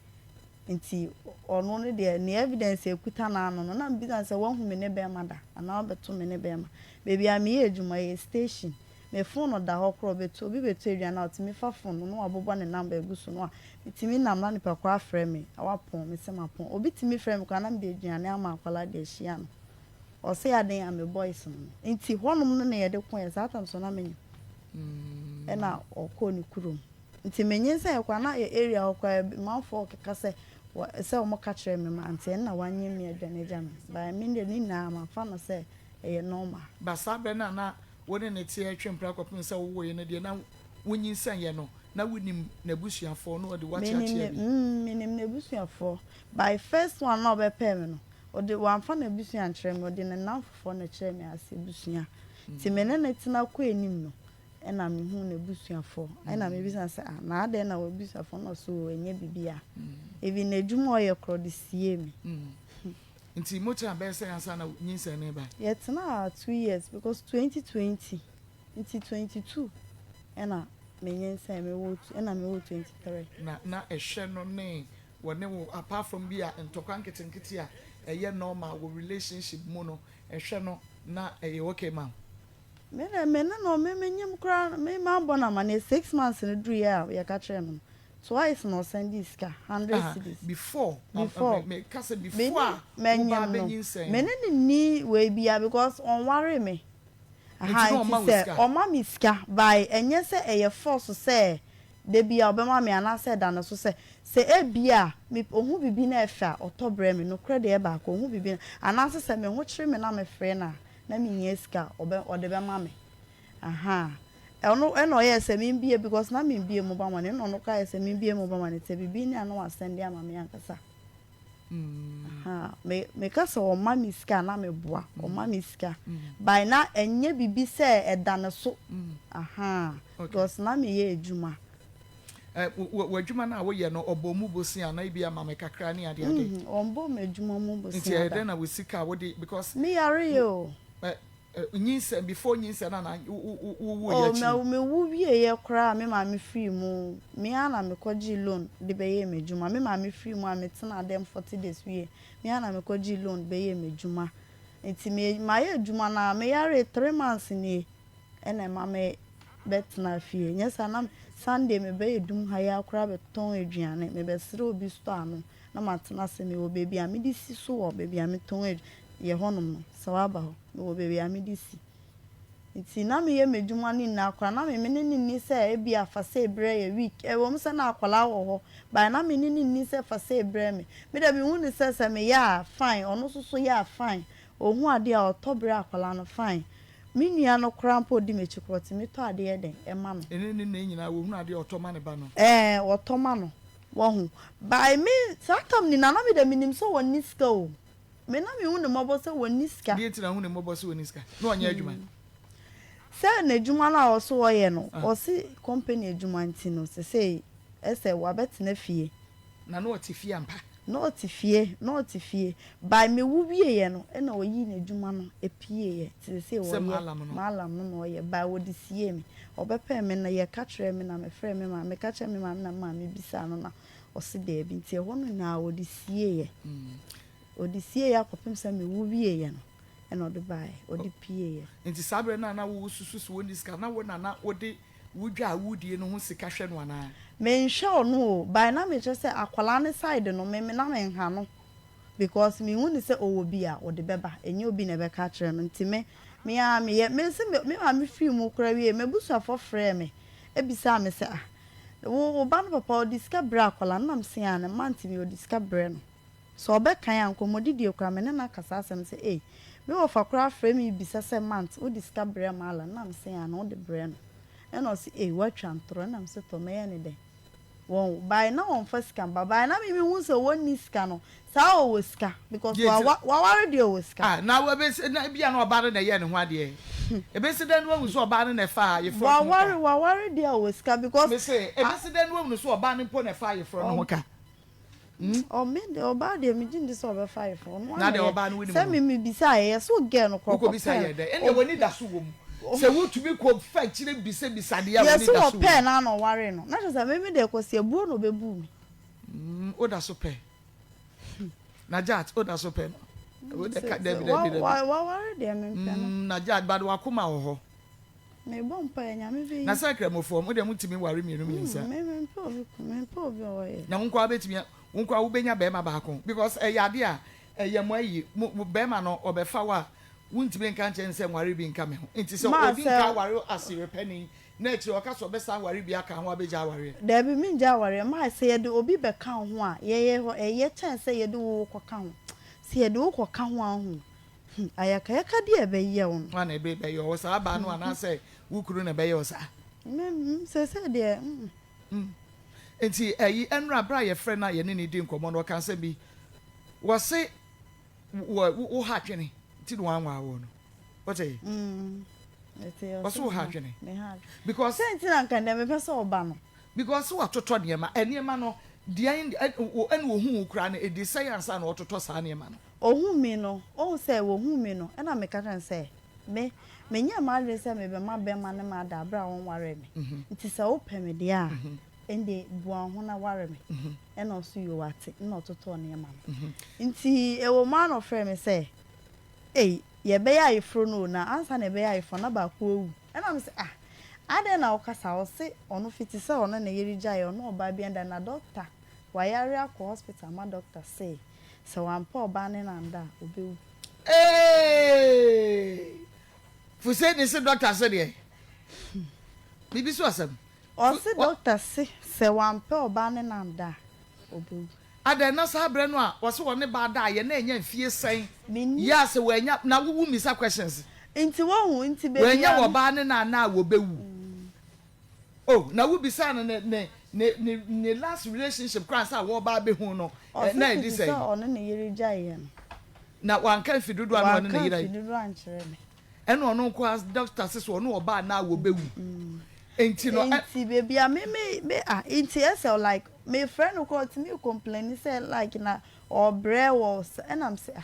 Ntsi ɔno no deɛ ne evidence a ekuta n'ano no, na mebisa no sɛ wahu me ne bɛɛma da anaa wabɛto me ne bɛɛma. Beebi a meyɛ edwuma yɛ station. Me fon no da hɔ koraa ɔbɛtu obi bɛtu aduane a ɔtumi fa fon no na wabobɔ ne number agu so no a metumi nam na nipa korɔ afrɛ me wapɔn mese mapɔn obi tumi frɛ me koraa na mede aduane ama akwadaa de ahyia no ɔse aden a me boys no no nti hɔnom no na yɛde koeɛ saa tam so na menyim ɛna ɔkɔɔ ne kurom nti menyinsɛn koraa na yɛ area hɔ koraa manfoɔ keka sɛ sɛ wɔn ka kyerɛ me ma nti ɛna wanyem me aduane agya me but me deɛ ne nyinaa mafa no sɛ ɛyɛ normal. Ba saa berɛ no a na wo ne no te retwe mpena kɔpem sɛ wowoeɛ no deɛ, na wonyinsɛneeɛ no, na wonim n'abusuafoɔ na ɔde wo Menim akyeakyea ne bi? mm menim n'abusuafoɔ. By first one no a ɔbɛpɛɛ me no, ɔde wamfa n'abusua ankyerɛ me, ɔde ne nnamfofoɔ na ɛkyerɛɛ me ase abusua. Nti me ne no tena kɔɔ anim no, ɛna mehuu n'abusuafoɔ. Ɛna mebisa no sɛ ah na adɛn na w'abusuafoɔ na ɔse oo ɛnyɛ biribiara. Even n'adwuma a ɔyɛ koraa ɔde siee me. Nti motenaa bɛyɛ sɛn ansa na nyinsɛn no reba? Yɛtenaa 2 years because 2020 nti 22 ɛna menyinsɛn mewɔ ɛna mewɔ 23. Na na ɛhwɛ no ne wɔne wo apart from bi a ntɔkwa nketenkete a ɛyɛ normal wɔ relationship mu no ɛhwɛ no na ɛyɛ okay ma wo? Me de me ne no me menyim koraa me mabɔ no amaneɛ 6 months no duruiɛ a yɛka kyerɛɛ me no twice na ɔsɛndee sika 100 cedis. Before Before me ka sɛ me before a ne wo ba manyim no bɛnyinsɛn me no. ne no nni wei biara because ɔnwaree me. Nti Aha na nti ɔma wo sɛ sika? ɔma me sika by ɛnyɛ sɛ ɛyɛ force sɛ da biara ɔbɛma me anaasɛ ɛda ne so sɛ sɛ ebia me ohu biribi na ɛfɛ a ɔtɔ brɛ me nokorɛ deɛ ɛbaako ohu biribi na anaasɛ sɛ me ho kyere me na mefrɛ no a na mehia sika a ɔbɛ ɔde bɛma me aha ɛno ɛna ɔyɛɛ sɛ membie because na membie mobile money ɛna ɔno koraa yɛ sɛ membie mobile money sɛ biribi ni a na wasɛnde ama me ankasa. Aha me meka sɛ ɔma me sika a na meboa ɔma me sika by na ɛnyɛ biribi sɛ ɛda ne so aha because na meyɛ adwuma. W'adwuma no a woyɛ no ɔbɔ mu bosea anaa ebi ama me kakra ne ade ade? Ɔmbɔ me adwuma mu Nti bosea ɛyɛ da. dɛn na wo sika a wode because Me yareɛ o. Nyinsɛn before nyinsɛn na na wo wo yɛ Oh akyi me no? me wu wieɛ koraa a me maame firi mu me ara na me kɔ gyee loan de bɛyɛɛ m'adwuma me maame firi mu a me tenaa dɛm 40 days wie me ara na me kɔ gyee loan bɛyɛɛ m'adwuma nti me mayɛ adwuma no a me yaree 3 months nie ɛna ɛma me bɛtena fie nyɛ saa na Sunday me bɛyɛ dum ha yi ara koraa bɛtɔn aduane me bɛsrɛ obi store ano na matena ase mewɔ baabi a mede si so wɔ baabi a metɔn adu yɛ hɔnom no sɛ waba hɔ mewɔ baabi a mede si nti na meyɛ m'adwuma no nyinaa koraa na me me ne ne nni sɛ ebi afa sɛ ebrɛ yɛ week ɛwɔ mu sɛ na akwadaa wɔ hɔ but na me ne ne nni sɛ fa sɛ ebrɛ me me de mehu ne sɛ sɛ meyɛ a fine ɔno nso so yɛ a fine ohu adeɛ a ɔtɔ brɛ akwadaa no fine me nua no koraa mpo odi m'akyi koraa ɔtumi tɔ adeɛ den ɛma no. Ɛne ne nna nyinaa wɔhunu adeɛ a ɔtɔ ma ne ba no. Ɛɛ ɔtɔ ma no wɔho but me saa tam nyinaa na me de menim sɛ wɔnni sika o me na mehu ne mmɔbɔ sɛ wɔnni sika. Deɛ nti na hu ne mmɔbɔ sɛ wɔnni sika na ɔnyɛ adwuma? Sɛ n'adwuma no a ɔso ɔyɛ no ɔse company adwuma nti no sesei ɛsɛ wabɛtena fie. Na na ɔte fie ampa? Na ɔte fie na ɔte fie by mewu wieɛ no ɛna ɔyii n'adwuma no epieɛ nti sesei Sɛ ɔyɛ maalam no. Maalam no na ɔyɛ by wɔde sie me ɔbɛpɛɛ me no yɛka kyerɛɛ me na mefrɛɛ me maame meka kyerɛɛ me maame na me maame bisaa no na ɔse daabi nti ɛhɔ no nyinaa wɔde sieɛ ɔde sieɛ akɔpem sɛ mewu wieɛ no ɛna ɔde baeɛ ɔde pieɛ. Nti saa berɛ no a na wosusu sɛ wɔnni sika na wo na na wode Wo dwa a wodie no ho sika hwɛ no anaa? Menhwɛ ɔno o, but na mekyerɛ sɛ akwadaa no side no me na menha no because mehu no sɛ ɔwɔ bi a ɔde bɛba, ɛnyɛ obi na ɛbɛka akyerɛ no nti me me ara meyɛ. Mese me me maame firi mu koraa wiei m'abusuafoɔ frɛɛ me bisaa me sɛ ah wo wo ba no papa ɔde sika brɛ akwadaa no na mese aane mante me ɔde sika brɛ no. Sɛ ɔbɛkan a, nkɔmmɔdidie koraa, me ne no aka saa asɛm no sɛ, Ei, me wɔfa koraa frɛ me rebisa sɛ Mant, wode sika brɛɛ Marla? Ɛna mese, Aane, wode brɛɛ no. Ɛna ɔse, Ei, woatwa ntorɔ. Ɛna mese, Tɔ, mɛyɛ no dɛn? Wɔn, by na wɔmfa sika mba, by na me mehu sɛ wɔnni sika no, saa ɔwɔ sika, because Deɛ nti wawa, waware deɛ ɔwɔ sika. Ah, na ebesi, na ebia na ɔbaa no na ɛyɛɛ ne ho adeɛ. Ebesi dɛn na wahu sɛ ɔbaa no na ɛfaa ayeforɔ no ho ka? Waware, waware deɛ ɔwɔ sika because. Mese, ebesi dɛn na wahunu sɛ ɔbaa no mpo na ɛfaa ayeforɔ no ho ka? Hmm? Me deɛ ɔbaa deɛ megye ndi sɛ ɔbɛfa ayeforɔ ɔno Na ara deɛ na ɔbaa no ɛyɛ wonim sɛ no? me mebisa a ɛyɛ so girl no korɔ Wokɔbisa kɔpɛɛ yɛ dɛn? Ɛnneɛ w'ani da so wɔ mu. Sɛ wotumi kɔ fa akyire bisabisa deɛ a Yɛ w'ani so da so wɔ wɔpɛɛ mu. no ara na ɔwaree no na kyerɛ sɛ me me deɛ Kwasi abuo na ɔbɛbuu me. Mm, woda so pɛ. Najat, woda so pɛ no. Wo deɛ Sɛ ka sɛ dabi wa dabi dabi. wa waware deɛ mempɛ no. Mm, Najat, but w'akoma wɔ hɔ. Mebɔ mpaeɛ Nyame bɛyi. Na sɛ Kramofoɔ, mo deɛ motumi ware mmienu mmiɛnsa. Me mempɛ obi kunu, mempɛ obi a ɔyɛ. Na wo nkoa bɛtumi, wo nkoa wobɛnya bɛɛma baako because ɛyɛ adeɛ a ɛyɛ mo ayi, mo, bɛɛma no ɔbɛfa wo a, wontumi nka nkyerɛ no sɛ nware bi nka me ho. Nti sɛ Ma ɔdi sɛ. nka aware wo as yerepɛni na akyire ɔka sɛ ɔbɛsan aware bi aka ho a wobɛgya awareɛ? Daabi mengya awareɛ, ma sɛ yɛde obi bɛka wo ho a, yɛyɛ hɔ, ɛyɛ kyɛn sɛ yɛde wo kɔka ho. Sɛ yɛde wo kɔka ho a wohu. Hmm, ayakayakadeɛ a ɛbɛyɛ wo no. Hwan na ɛbɛ bɛyɛ wo saa, baa no anaasɛ wo kunu na ɛbɛyɛ wo saa? Me, mm, seesei deɛ, mm. Mm. Nti ɛyi, ɛnora berɛ a yɛfrɛ no a yɛne no di nkɔmmɔ no, ɔka asɛm bi. Wɔse, wɔ, wo ha adwene nti na wanwaa wo no. Wote? Mm. Ɛte, Wɔse ɔse wo me ha ha, adwene. me ha adwene. Because. Sɛ nti na nka ndɛ mepɛ sɛ ɔba no. Because watotɔ nneɛma, nneɛma no, deɛn, ɛna ohuu wo koraa no, ɛdi sɛn ansa na ɔtotɔ saa nneɛma no? Ohuu me no, ohu sɛ wohuu me no, ɛnna meka kyerɛɛ no sɛ, Me, menyɛɛ m'adwene sɛ mebɛma bɛrima ne me ada bere a wɔnwaree me. Nti sɛ wopɛ me deɛ a, ɛnde bua wo ho na ware me. Ɛnna ɔse, Yoo, wate. Ɛnna ɔtotɔɔ nneɛma no. Nti ɛwɔ mu ara na ɔfrɛɛ me sɛ, Ei, yɛbɛyɛ ayeforo no o, na ansa na yɛbɛyɛ ayeforo no, na baako awu. Ɛnna mese, Ah, adɛn na woka saa? Ɔse ɔno fiti sɛ ɔne ne yere gyaeɛ, ɔne ɔbaa bi ada, na dɔkta, wayare akɔ hospital ma dɔkta se Sɛ wampɛ ɔbaa ne no anda a, ɔbɛwu. Eeii Fuseni se doctor se deɛ? Biribi so asɛm. Ɔse doctor se sɛ wampɛ ɔbaa ne no anda a, ɔbɛwu. Adɛn na saa berɛ no a ɔse ɔne baa daeɛ na anya mfie sɛn Mennim. yɛ a sɛ wanya na wo wo mmisa questions. Nti wohu nti baabi Wanya a. ɔbaa ne no anna a wɔbɛwu. Oh na wo bisaa no ne ne ne ne ne last relationship koraa ansa a wɔreba abɛhu no ɛ Ɔse na ɛde fiti sɛ sɛn? ɔne ne yere gyaeɛ no. Na wanka mfe dodoɔ a na ɔne ne Wanka yere mfe dodoɔ ankyerɛ me. Ɛna ɔno nko ara doctor se sɛ ɔne ɔbaa anaa wɔbɛwu nti no ɛ. Nti baabi a me me me ah nti ɛsɛ like me frɛ no koraa ɔtumi complaini sɛ like na ɔbrɛ wɔ ɛna me se ah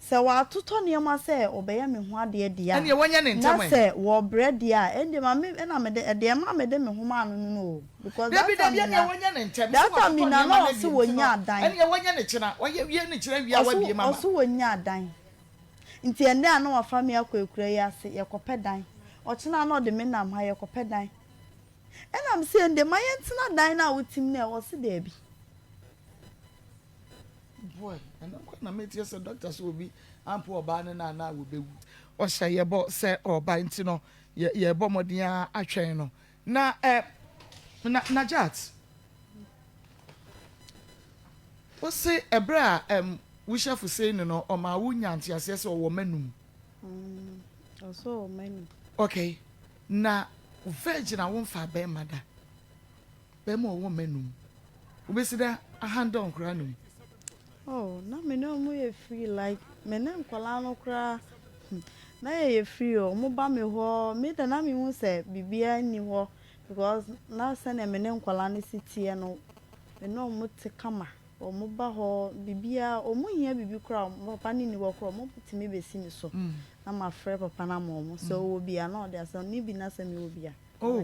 Sɛ wɔatotɔ nneɛma sɛ wɔbɛyɛ me ho adeɛ deɛ a, Ɛnneɛ wɔnyɛ no na ntɛm ɛ. sɛ wɔbrɛ deɛ a, ɛndeɛ ma me ɛna mede ɛdeɛ ɛma mede me ho maa no no no o, because that Dabi, time dabi, ɛnneɛ nyinaa, wɔnyɛ no ntɛm. Sɛ that time wɔatotɔ nyinaa nneɛma na no ɔse awie nti no, wɔnyaa dan. ɛnneɛ wɔnyɛ no kyena. Wɔyɛ wie no kyena wie a, Ɔse wɔabue mu ama. ɔse wɔnyaa dan. Nti ɛnnɛ a na wafa me akɔ akura yi ase, yɛkɔpɛ dan. Ɔkyena a na ɔde me nam ha, yɛkɔpɛ dan. Ɛna mese ɛndeɛ ma yɛntena dan no a wotim no ɛ, ɔse daabi. Boy, ɛno nko na meteɛ sɛ doctor sɛ obi ampo ɔbaa ne na anaa wɔbɛwu. Ɔhyɛ yɛbɔ sɛ ɔba nti no yɛbɔ mmɔden ara atwɛn no. Na eh, na Najat, wo se ɛberɛ a em, wohyia Fuseini no ɔmaa wo nyaa nteaseɛ sɛ ɔwɔ mma num. Mm, ɔsɛ ɔwɔ mma num. Okay, na virgin a womfaa bɛrima da. Bɛrima a ɔwɔ mma num. Wobɛsi dɛ ahandle nkwadaa num? Oh, na me ne ɔmo yɛ free like me ne nkwadaa no koraa hmm, na yɛyɛ free o, ɔmo ba me hɔ, me de na me hu sɛ biribiara nni hɔ because na sɛnea me ne nkwadaa no si teɛ no, me ne ɔmo te kama, ɔmo ba hɔ, biribiara, ɔmo hia biribi koraa a, ɔmo papa no nni hɔ koraa a, ɔmo tumi bɛsi me so na mafrɛ papa no ama ɔmo, sɛ ɔwɔ bi a na ɔde asɛ, ɔnni bi na sɛ mewɔ bi a. Oh,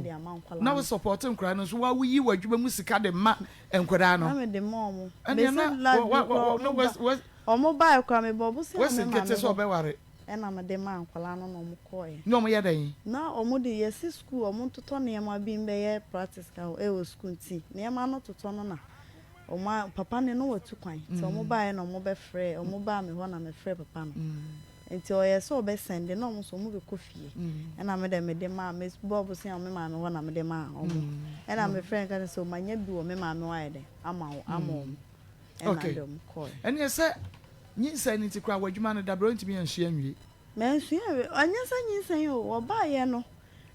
na wo support nkwadaa no nso, wa woyi w'adwuma mu sika de ma nkwadaa no. Na me de ma ɔmo. Ɛnneɛ na Mesi last wa bi wa koraa wa ɔmo ba wa ɔmo baeɛ koraa me bɔ bosea wasi me maame nkete sɛ hɔ ɔbɛware. Ɛna mede maa nkwadaa no na wɔkɔeɛ. Ne wɔyɛ dɛn? Na wɔde yɛsi sukuu wɔntotɔ nneɛma bi mbɛyɛ practice ka ɛwɔ sukuu nti nneɛma no totɔ no na wɔn a papa no no watu kwan nti wɔn baeɛ na wɔbɛfrɛɛ wɔn baa me hɔ na mefrɛɛ papa no nti ɔyɛ sɛ ɔbɛ sɛnde na wɔn nso wɔn bɛkɔ fie ɛna me deɛ mede maa me bɔɔ bosea wɔ me maame hɔ na mede maa wɔn ɛna mefrɛɛ no ka kyerɛ sɛ manya bi wɔ me maame hɔ ayɛ dɛn ama wo ama wɔn ɛna Okay. de wɔn kɔɛ. Ɛneɛ sɛ nyinsɛn no nti koraa w'adwuma no dabrɛ wontumi ansua nwie. Mansua anwie. Ɛnyɛ sɛ nyinsɛn o, wɔbaeɛ no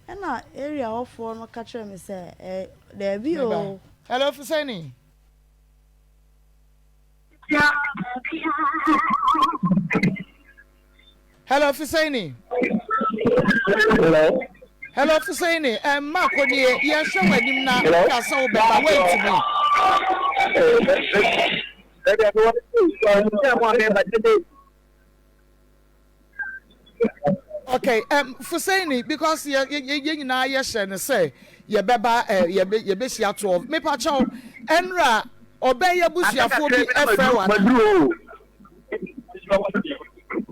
ɛna area hɔfoɔ no ka kyerɛɛ me sɛ ɛ daabi Meba. o. Hello Fuseni. Hello Fuseni. Hello. Hello Fuseni. Ɛmma kɔ nie yɛhwɛ w'anim na Hello. woka sɛ wobɛba woantumi. Okay, Fuseini, because yɛ yɛ yɛ nyinaa yɛhyɛ no sɛ yɛbɛba ɛ yɛbɛ yɛbɛhyia 12. Mepa kyɛw, ɛnra ɔbɛn yɛ busuafoɔ bi ɛfrɛ wa.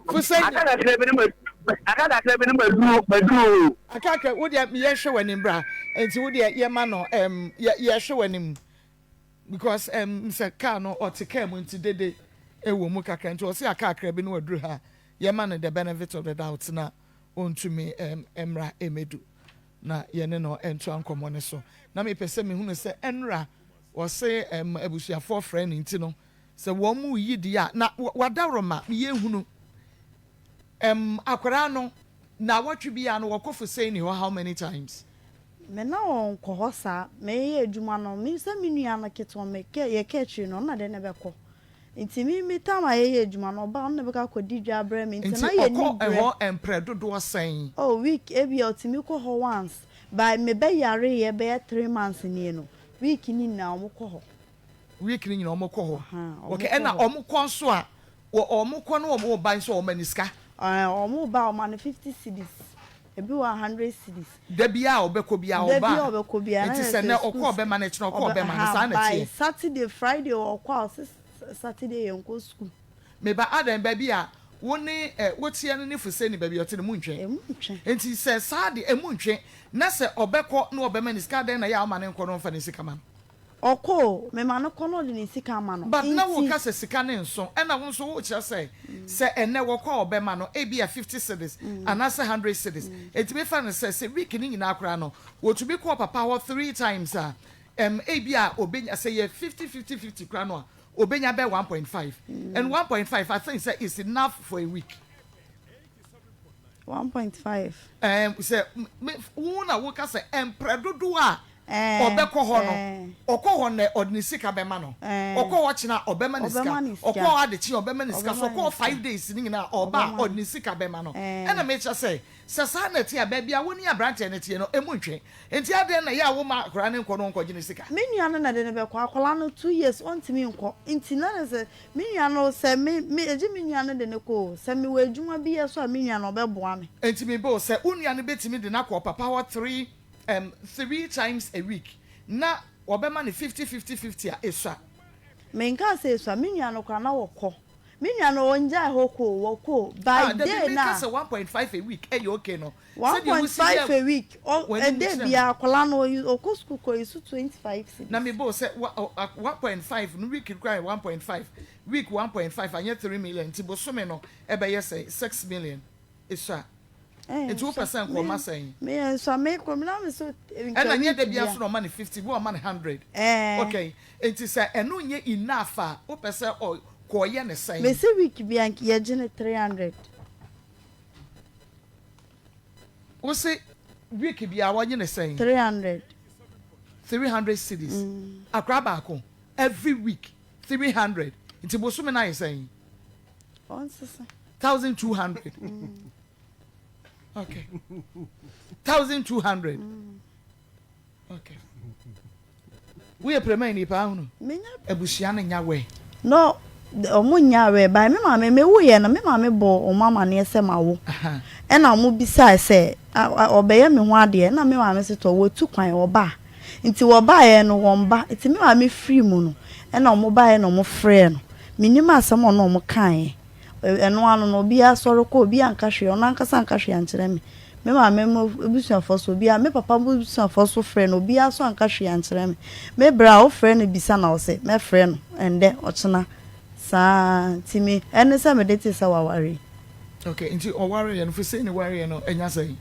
Fuseini. Akakra, wo deɛ yɛhwɛ w'anim bra. Nti wo deɛ yɛma no yɛ yɛhwɛ w'anim because sɛ car no ɔte car mu nti dede ɛwɔ mu kakra nti ɔse akakra bi no waduru ha. Yɛma no the benefit of the doubt na ɔntumi mmra mmɛdu na yɛne no ntoa nkɔmmɔ no so. Na mepɛ sɛ mehunu sɛ ɛnora wɔse abusuafoɔ frɛ no nti no sɛ wɔn mu yi deɛ a na wadaworoma yɛhunu akwadaa no naawɔtwe biara no wɔkɔ Fuseini hɔ how many times? Me na wɔn kɔ hɔ saa. Me yɛ adwuma no me sɛ me nua no ketewa me kɛ yɛ kɛ akyiri no ɔno na de ne bɛkɔ. Nti me me time a yɛyɛ adwuma no ɔba a ɔno na bɛkɔ akɔdi dwa abrɛ me nti Nti na yɛnni ɔkɔ berɛ. hɔ mprɛ dodoɔ sɛn? Oh week ebia ɔtumi kɔ hɔ once but me bɛ yareeɛ bɛyɛ 3 months nie no week ne nyinaa ɔmo kɔ hɔ. Week ne nyinaa ɔmo kɔ hɔ. Ahaa ɔmo Okay, kɔ ɛna hɔ. ɔmo kɔ nso a wɔ ɔmo kɔ no ɔmo ba nso ɔmo ani sika? Ɛɛ ɔmo ba a ɔma no 50 cedis ebi wɔ 100 cedis. Da biara a ɔbɛkɔ biara Da ɔba biara a ɔbɛkɔ biara na nti yɛ sɛ sɛ nnɛ school ɔkɔ ɔbɛma no kyena ɔkɔ ɔbɛ ɔbɛma no ahaa saa na by ɛteɛ? Saturday Friday ɔkɔ a ɔse Saturday yɛnkɔ school. Meba adɛn baabi a wo ne ɛ woteɛ no ne Fuseni baabi a ɔte no mu ntwe? Emu ntwe. Nti sɛ saa de emu ntwe na sɛ ɔbɛkɔ na ɔbɛma ne sika adɛn na yɛ a woma no nkɔ na ɔmfa ne sika ma no? Ɔkɔ o, mema no kɔ na ɔde ne sika ama no. But na Nti. woka sɛ sika no nso ɛna wo nso wokyerɛ sɛ sɛ ɛnnɛ wɔkɔ a ɔbɛma no ebia 50 cedis anaasɛ 100 cedis. Enti mefa no sɛ sɛ week no nyinaa koraa no wɔtumi kɔ ɔpapa hɔ three times a ɛm ebia ɔbɛnya sɛ yɛ 50 50 50 koraa no a ɔbɛnya bɛyɛ 1.5 and 1.5 I think sɛ is enough for a week. 1.5. Ɛm sɛ me wo na woka sɛ mprɛ dodoɔ a ɔbɛkɔ hɔ no ɔkɔ hɔ nnɛ ɔde ne sika bɛma no ɔkɔ hɔ kyena ɔbɛma ne sika ɔkɔ hɔ adekye ɔbɛma ne sika so ɔkɔ hɔ 5 days ne nyinaa ɔba a ɔde ne sika bɛma no ɛna mekyerɛ sɛ sɛ saa na ɛte a baabi a wo ne aberanteɛ no teɛ no ɛmu ntwe nti adɛn na yɛ a woma akwadaa no nkɔ no nkɔgye ne sika. Me nua no na de no bɛkɔ akwadaa no 2 years ɔntumi nkɔ nti na ne sɛ me nua no sɛ me me egye me nua no de ne kɔ o sɛ mewɔ adwuma bi yɛ so a me nua no ɔbɛboa me. Nti mebɔ sɛ wo nua no bɛtumi de no akɔ papa hɔ three times a week na wɔbɛma no 50 50 50 a esua. Menka sɛ esua me nua no koraa na wɔkɔ me nua no ɔngyae hɔ kɔ o wɔkɔ o by Ah, dabi day meka na sɛ 1.5 a week ɛyɛ okay no. One Sɛdeɛ point wosi five yɛ a week ɔ w'anim a day kyerɛ me. biara akwadaa no ɔkɔ school kɔ yi so 25 cedis. Na mebɔ sɛ 1.5 no week koraa yɛ 1.5 week 1.5 anyɛ 3 million nti bosome no ɛbɛyɛ sɛ 6 million esua. Nti wopɛ sɛ nka ɔma sɛn? Me yɛ nso a me kɔ me na me so nka Ɛna nyɛ week da bia bia. so na ɔma no 50 bi ɔma no 100. Ɛɛ. Okay, nti sɛ ɛno nyɛ enough a wopɛ sɛ ɔ kɔɔyɛ ne sɛn? Me se week bia nka yɛgye ne 300. Wo se week bia wɔnye ne sɛn? 300. 300 cedis. Akora baako every week 300 nti bosome no ayɛ sɛn? Ɔnsesa. 1200. Okay, 1200. Okay, woyɛ prɛma nipa ahunu. Menya. Abusua no nya wɛ? No ɔmo nya awɛ by me maame me wo yɛ no me maame bɔ ɔmo amaneɛ sɛ ma wo ɛna ɔmo bisaa sɛ ɔbɛyɛ me ho adeɛ ɛna me maame sɛ tɔ wɔtu kwan ɔba nti wɔbaeɛ no wɔn ba nti me maame firi mu no ɛna ɔmo baeɛ na ɔmo frɛɛ no menim asɛm a ɔno ɔmo kaeɛ. Ɛno ano no, obiara sɔre kɔ, obiara anka hwee, ɔno ankasa anka hwee ankyerɛ me. Me maame mo abusuafoɔ so, obiara, me papa mo abusuafoɔ so frɛɛ no, obiara nso anka hwee ankyerɛ me. Me bra a, wofrɛ no bisa na ɔse, mɛfrɛ no ɛndɛ, ɔkyena. Saa ara, nti me, ɛne sɛ mede tee sɛ waware yi. Okay, nti ɔwareeɛ no, Fuseni wareeɛ no, anya sɛn?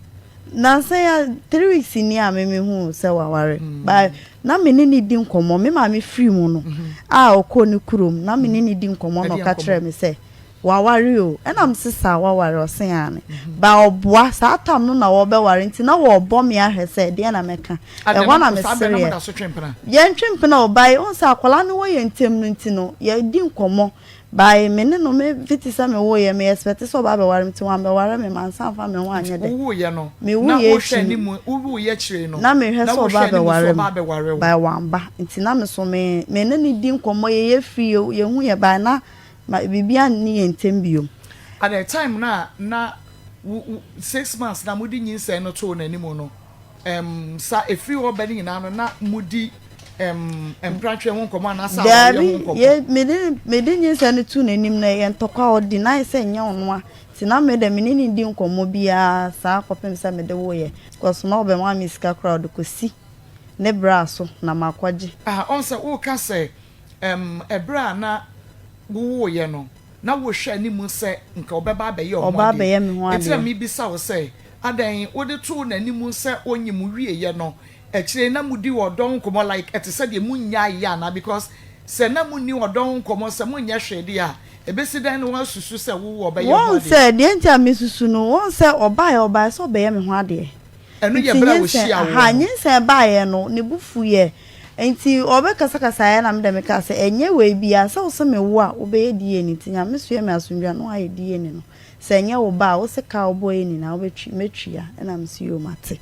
Nansa yi ara, 3 weeks ni a me mehuu sɛ waware. But na me ne no di nkɔmmɔ, me maame firi mu no, a ɔkɔɔ ne kurom, na me ne no di nkɔmmɔ na Ɛdeɛn ɔka nkɔmmɔ? kyerɛɛ me sɛ waware o. Ɛna mese saa waware? Ɔse aane. But ɔboa, saa tam no na wɔrebɛware nti na wɔrebɔ me ahwɛ sɛ deɛn na mɛka. Adɛn, Ɛhɔ na na saa berɛ na mesereɛ. moda so twe mpena? Yɛntwe mpena o, but wohu sɛ akwadaa no wɔ yɛn ntam no nti no, yɛdi nkɔmmɔ. By me ne no me fiti sɛ me wo yɛ me expect sɛ ɔba abɛware me nti wambɛware me mansa amfa me ho anyɛ dɛ. Nti wo wo yɛ no Me na wo yɛ wo hwɛ akyi no anim wo wo yɛ akyire no na me hwɛ na sɛ wo ɔba hwɛ anim sɛ abɛware ɔba me abɛware wo. by wamba nti na me so me me ne no di nkɔmmɔ yɛ yɛ free yɛ hu yɛ by na ma biribiara nni yɛn ntɛm biom. At the time no a na wo wo 6 months na mode nyinsɛn no too n'anim no sa ɛfiri hɔ ba no nyinaa no na modi mpratwe ho nkɔmmɔ anaasɛ awareɛ ho Daabi, nkɔmmɔ? yɛ mede mede nyinsɛn no too n'anim no ɛyɛ ntɔkwa a ɔdi na ayɛ sɛ ɛnyɛ ɔno a nti na me dɛ me ne no di nkɔmmɔ biara saa kɔpem sɛ mede woeɛ because na ɔbɛma me sika koraa ɔde kɔsi ne bra so na makɔgye. Ah, ɔn sɛ woka sɛ ɛberɛ a na wowoeɛ no na wohwɛ anim sɛ nka ɔbɛba abɛyɛ ɔho Ɔba adeɛ abɛyɛ me ho nti na adeɛ. mebisa wo sɛ adɛn wode too n'anim sɛ ɔnyim wieɛ no akyire na mudi ɔdɔ ho nkɔmmɔ, like ɛte sɛ deɛ munnyaeɛ anaa? Because sɛ na munni ɔdɔ ho nkɔmmɔ sɛ monyɛ hwee deɛ a, ɛbɛsi dɛn na woasusu sɛ wowɔ ɔbɛyɛ ho Wɔn adeɛ? sɛ deɛ nti a mesusu no, wɔn sɛ ɔbaeɛ ɔbaeɛ sɛ ɔbɛyɛ me ho adeɛ. Ɛno yɛ Nti berɛ a nyinsɛn wɔhyia aha woɔ no. nyinsɛn baeɛ no ne bo fuiɛ nti ɔbɛkasakasaeɛ na mede meka sɛ ɛnyɛ wei biara sɛ wo sɛ mewo a wobɛyɛ DNA, nti Nyame so yɛ me asomdwoe a na woayɛ DNA no, sɛ ɛnyɛ wo ba a wo se ka a wobɔeɛ nyinaa wobɛtwi mɛtua. Ɛna mese yoo, mate.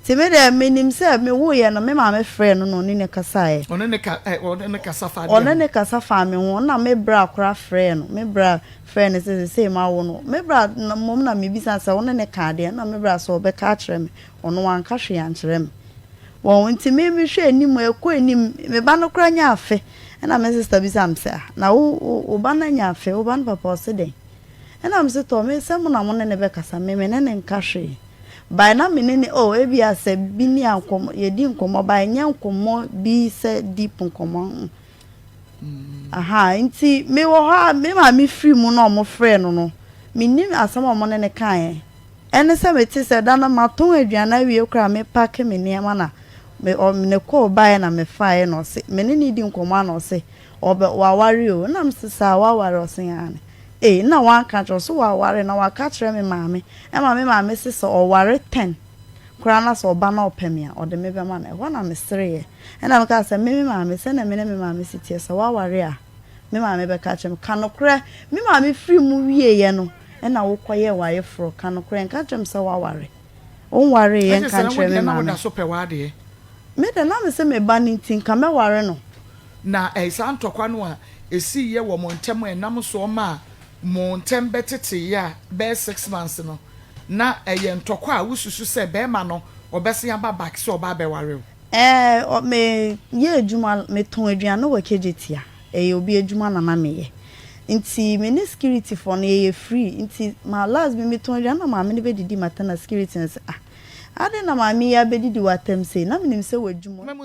Nti me deɛ menim sɛ mewoeɛ no me maame frɛɛ no na ɔne ne kasaeɛ. Ɔne ne ka ɛ ɔne ne kasa fa adeɛ Ɔne ho? ne kasa faa me ho na me bra koraa frɛɛ no, me bra frɛɛ no sɛ sesei mawo no. Me bra mmom na mebisa sɛ wo ne ne ka adeɛ, na me bra sɛ ɔbɛka akyerɛ me, ɔno wanka hwee ankyerɛ me. Wɔn nti me mehwɛ anim ɛkɔ anim, me ba no koraa nya afe, ɛna me sister bisa me sɛ, ah, na wo ba no anya afe, wo ba no papa ɔse dɛn? Ɛna me sɛ tɔ me sɛ mo na mo ne ne bɛkasa, me me ne ne nka hwee. By na me ne ne, oh, ebi a sɛ bi ni a nkɔmmɔ yɛdi nkɔmmɔ by nyɛ nkɔmmɔ bi sɛ deep nkɔmmɔ. Aha nti mewɔ hɔ a me maame firi mu na ɔmo frɛ no, menim asɛm a ɔmo ne ne kaeɛ. Ɛne sɛ mete sɛ da no matɔn aduane awie koraa, me pack me nneɛma na me ɔ ne kɔɔ baeɛ na mefaeɛ na ɔse me ne ne di nkɔmmɔ a na ɔse ɔbɛ waware o, na mese saa waware? Ɔse aane. Ee, na wanka kyerɛ ɔso waware na waka kyerɛ me maame ɛma me maame se sɛ ɔware 10 koraa na sɛ ɔba na ɔpɛ me a ɔde me bɛma no. Ɛhɔ na mesereeɛ ɛna meka sɛ me maame sɛnea me ne me maame si teɛ, sɛ waware a me maame bɛka kyerɛ me. Ka nokorɛ, me maame firi mu wieeɛ no ɛna wokɔyɛɛ w'ayeforɔ. Ka nokorɛ, nka kyerɛ me sɛ waware, wonwareeɛ. Ɛkyɛ nka sɛ na nkyerɛ wodeɛ me na maame. Woda so pɛ w'adeɛ. Me de na me sɛ me ba no nti nka mɛware no. Na saa ntɔkwa no a ɛsiiɛ wɔ mo ntam a ɛnam soɔ ma a mo ntam bɛteteeɛ a bɛyɛ 6 months no, na ɛyɛ ntɔkwa a wosusu sɛ bɛrima no ɔbɛsen aba back sɛ ɔba abɛware wo? Ɛɛ, me yɛ adwuma, metɔn aduane wɔ Kejetia. Ɛyɛ obi adwuma na na meyɛ. Nti me ne security foɔ no yɛyɛ free. Nti ma last bi metɔn aduane na maame no bɛdidi m'atɛm na security no sɛ, ah, ade na maame yi abɛdidi w'atɛm sei, na menim sɛ w'adwuma. Mɛmu.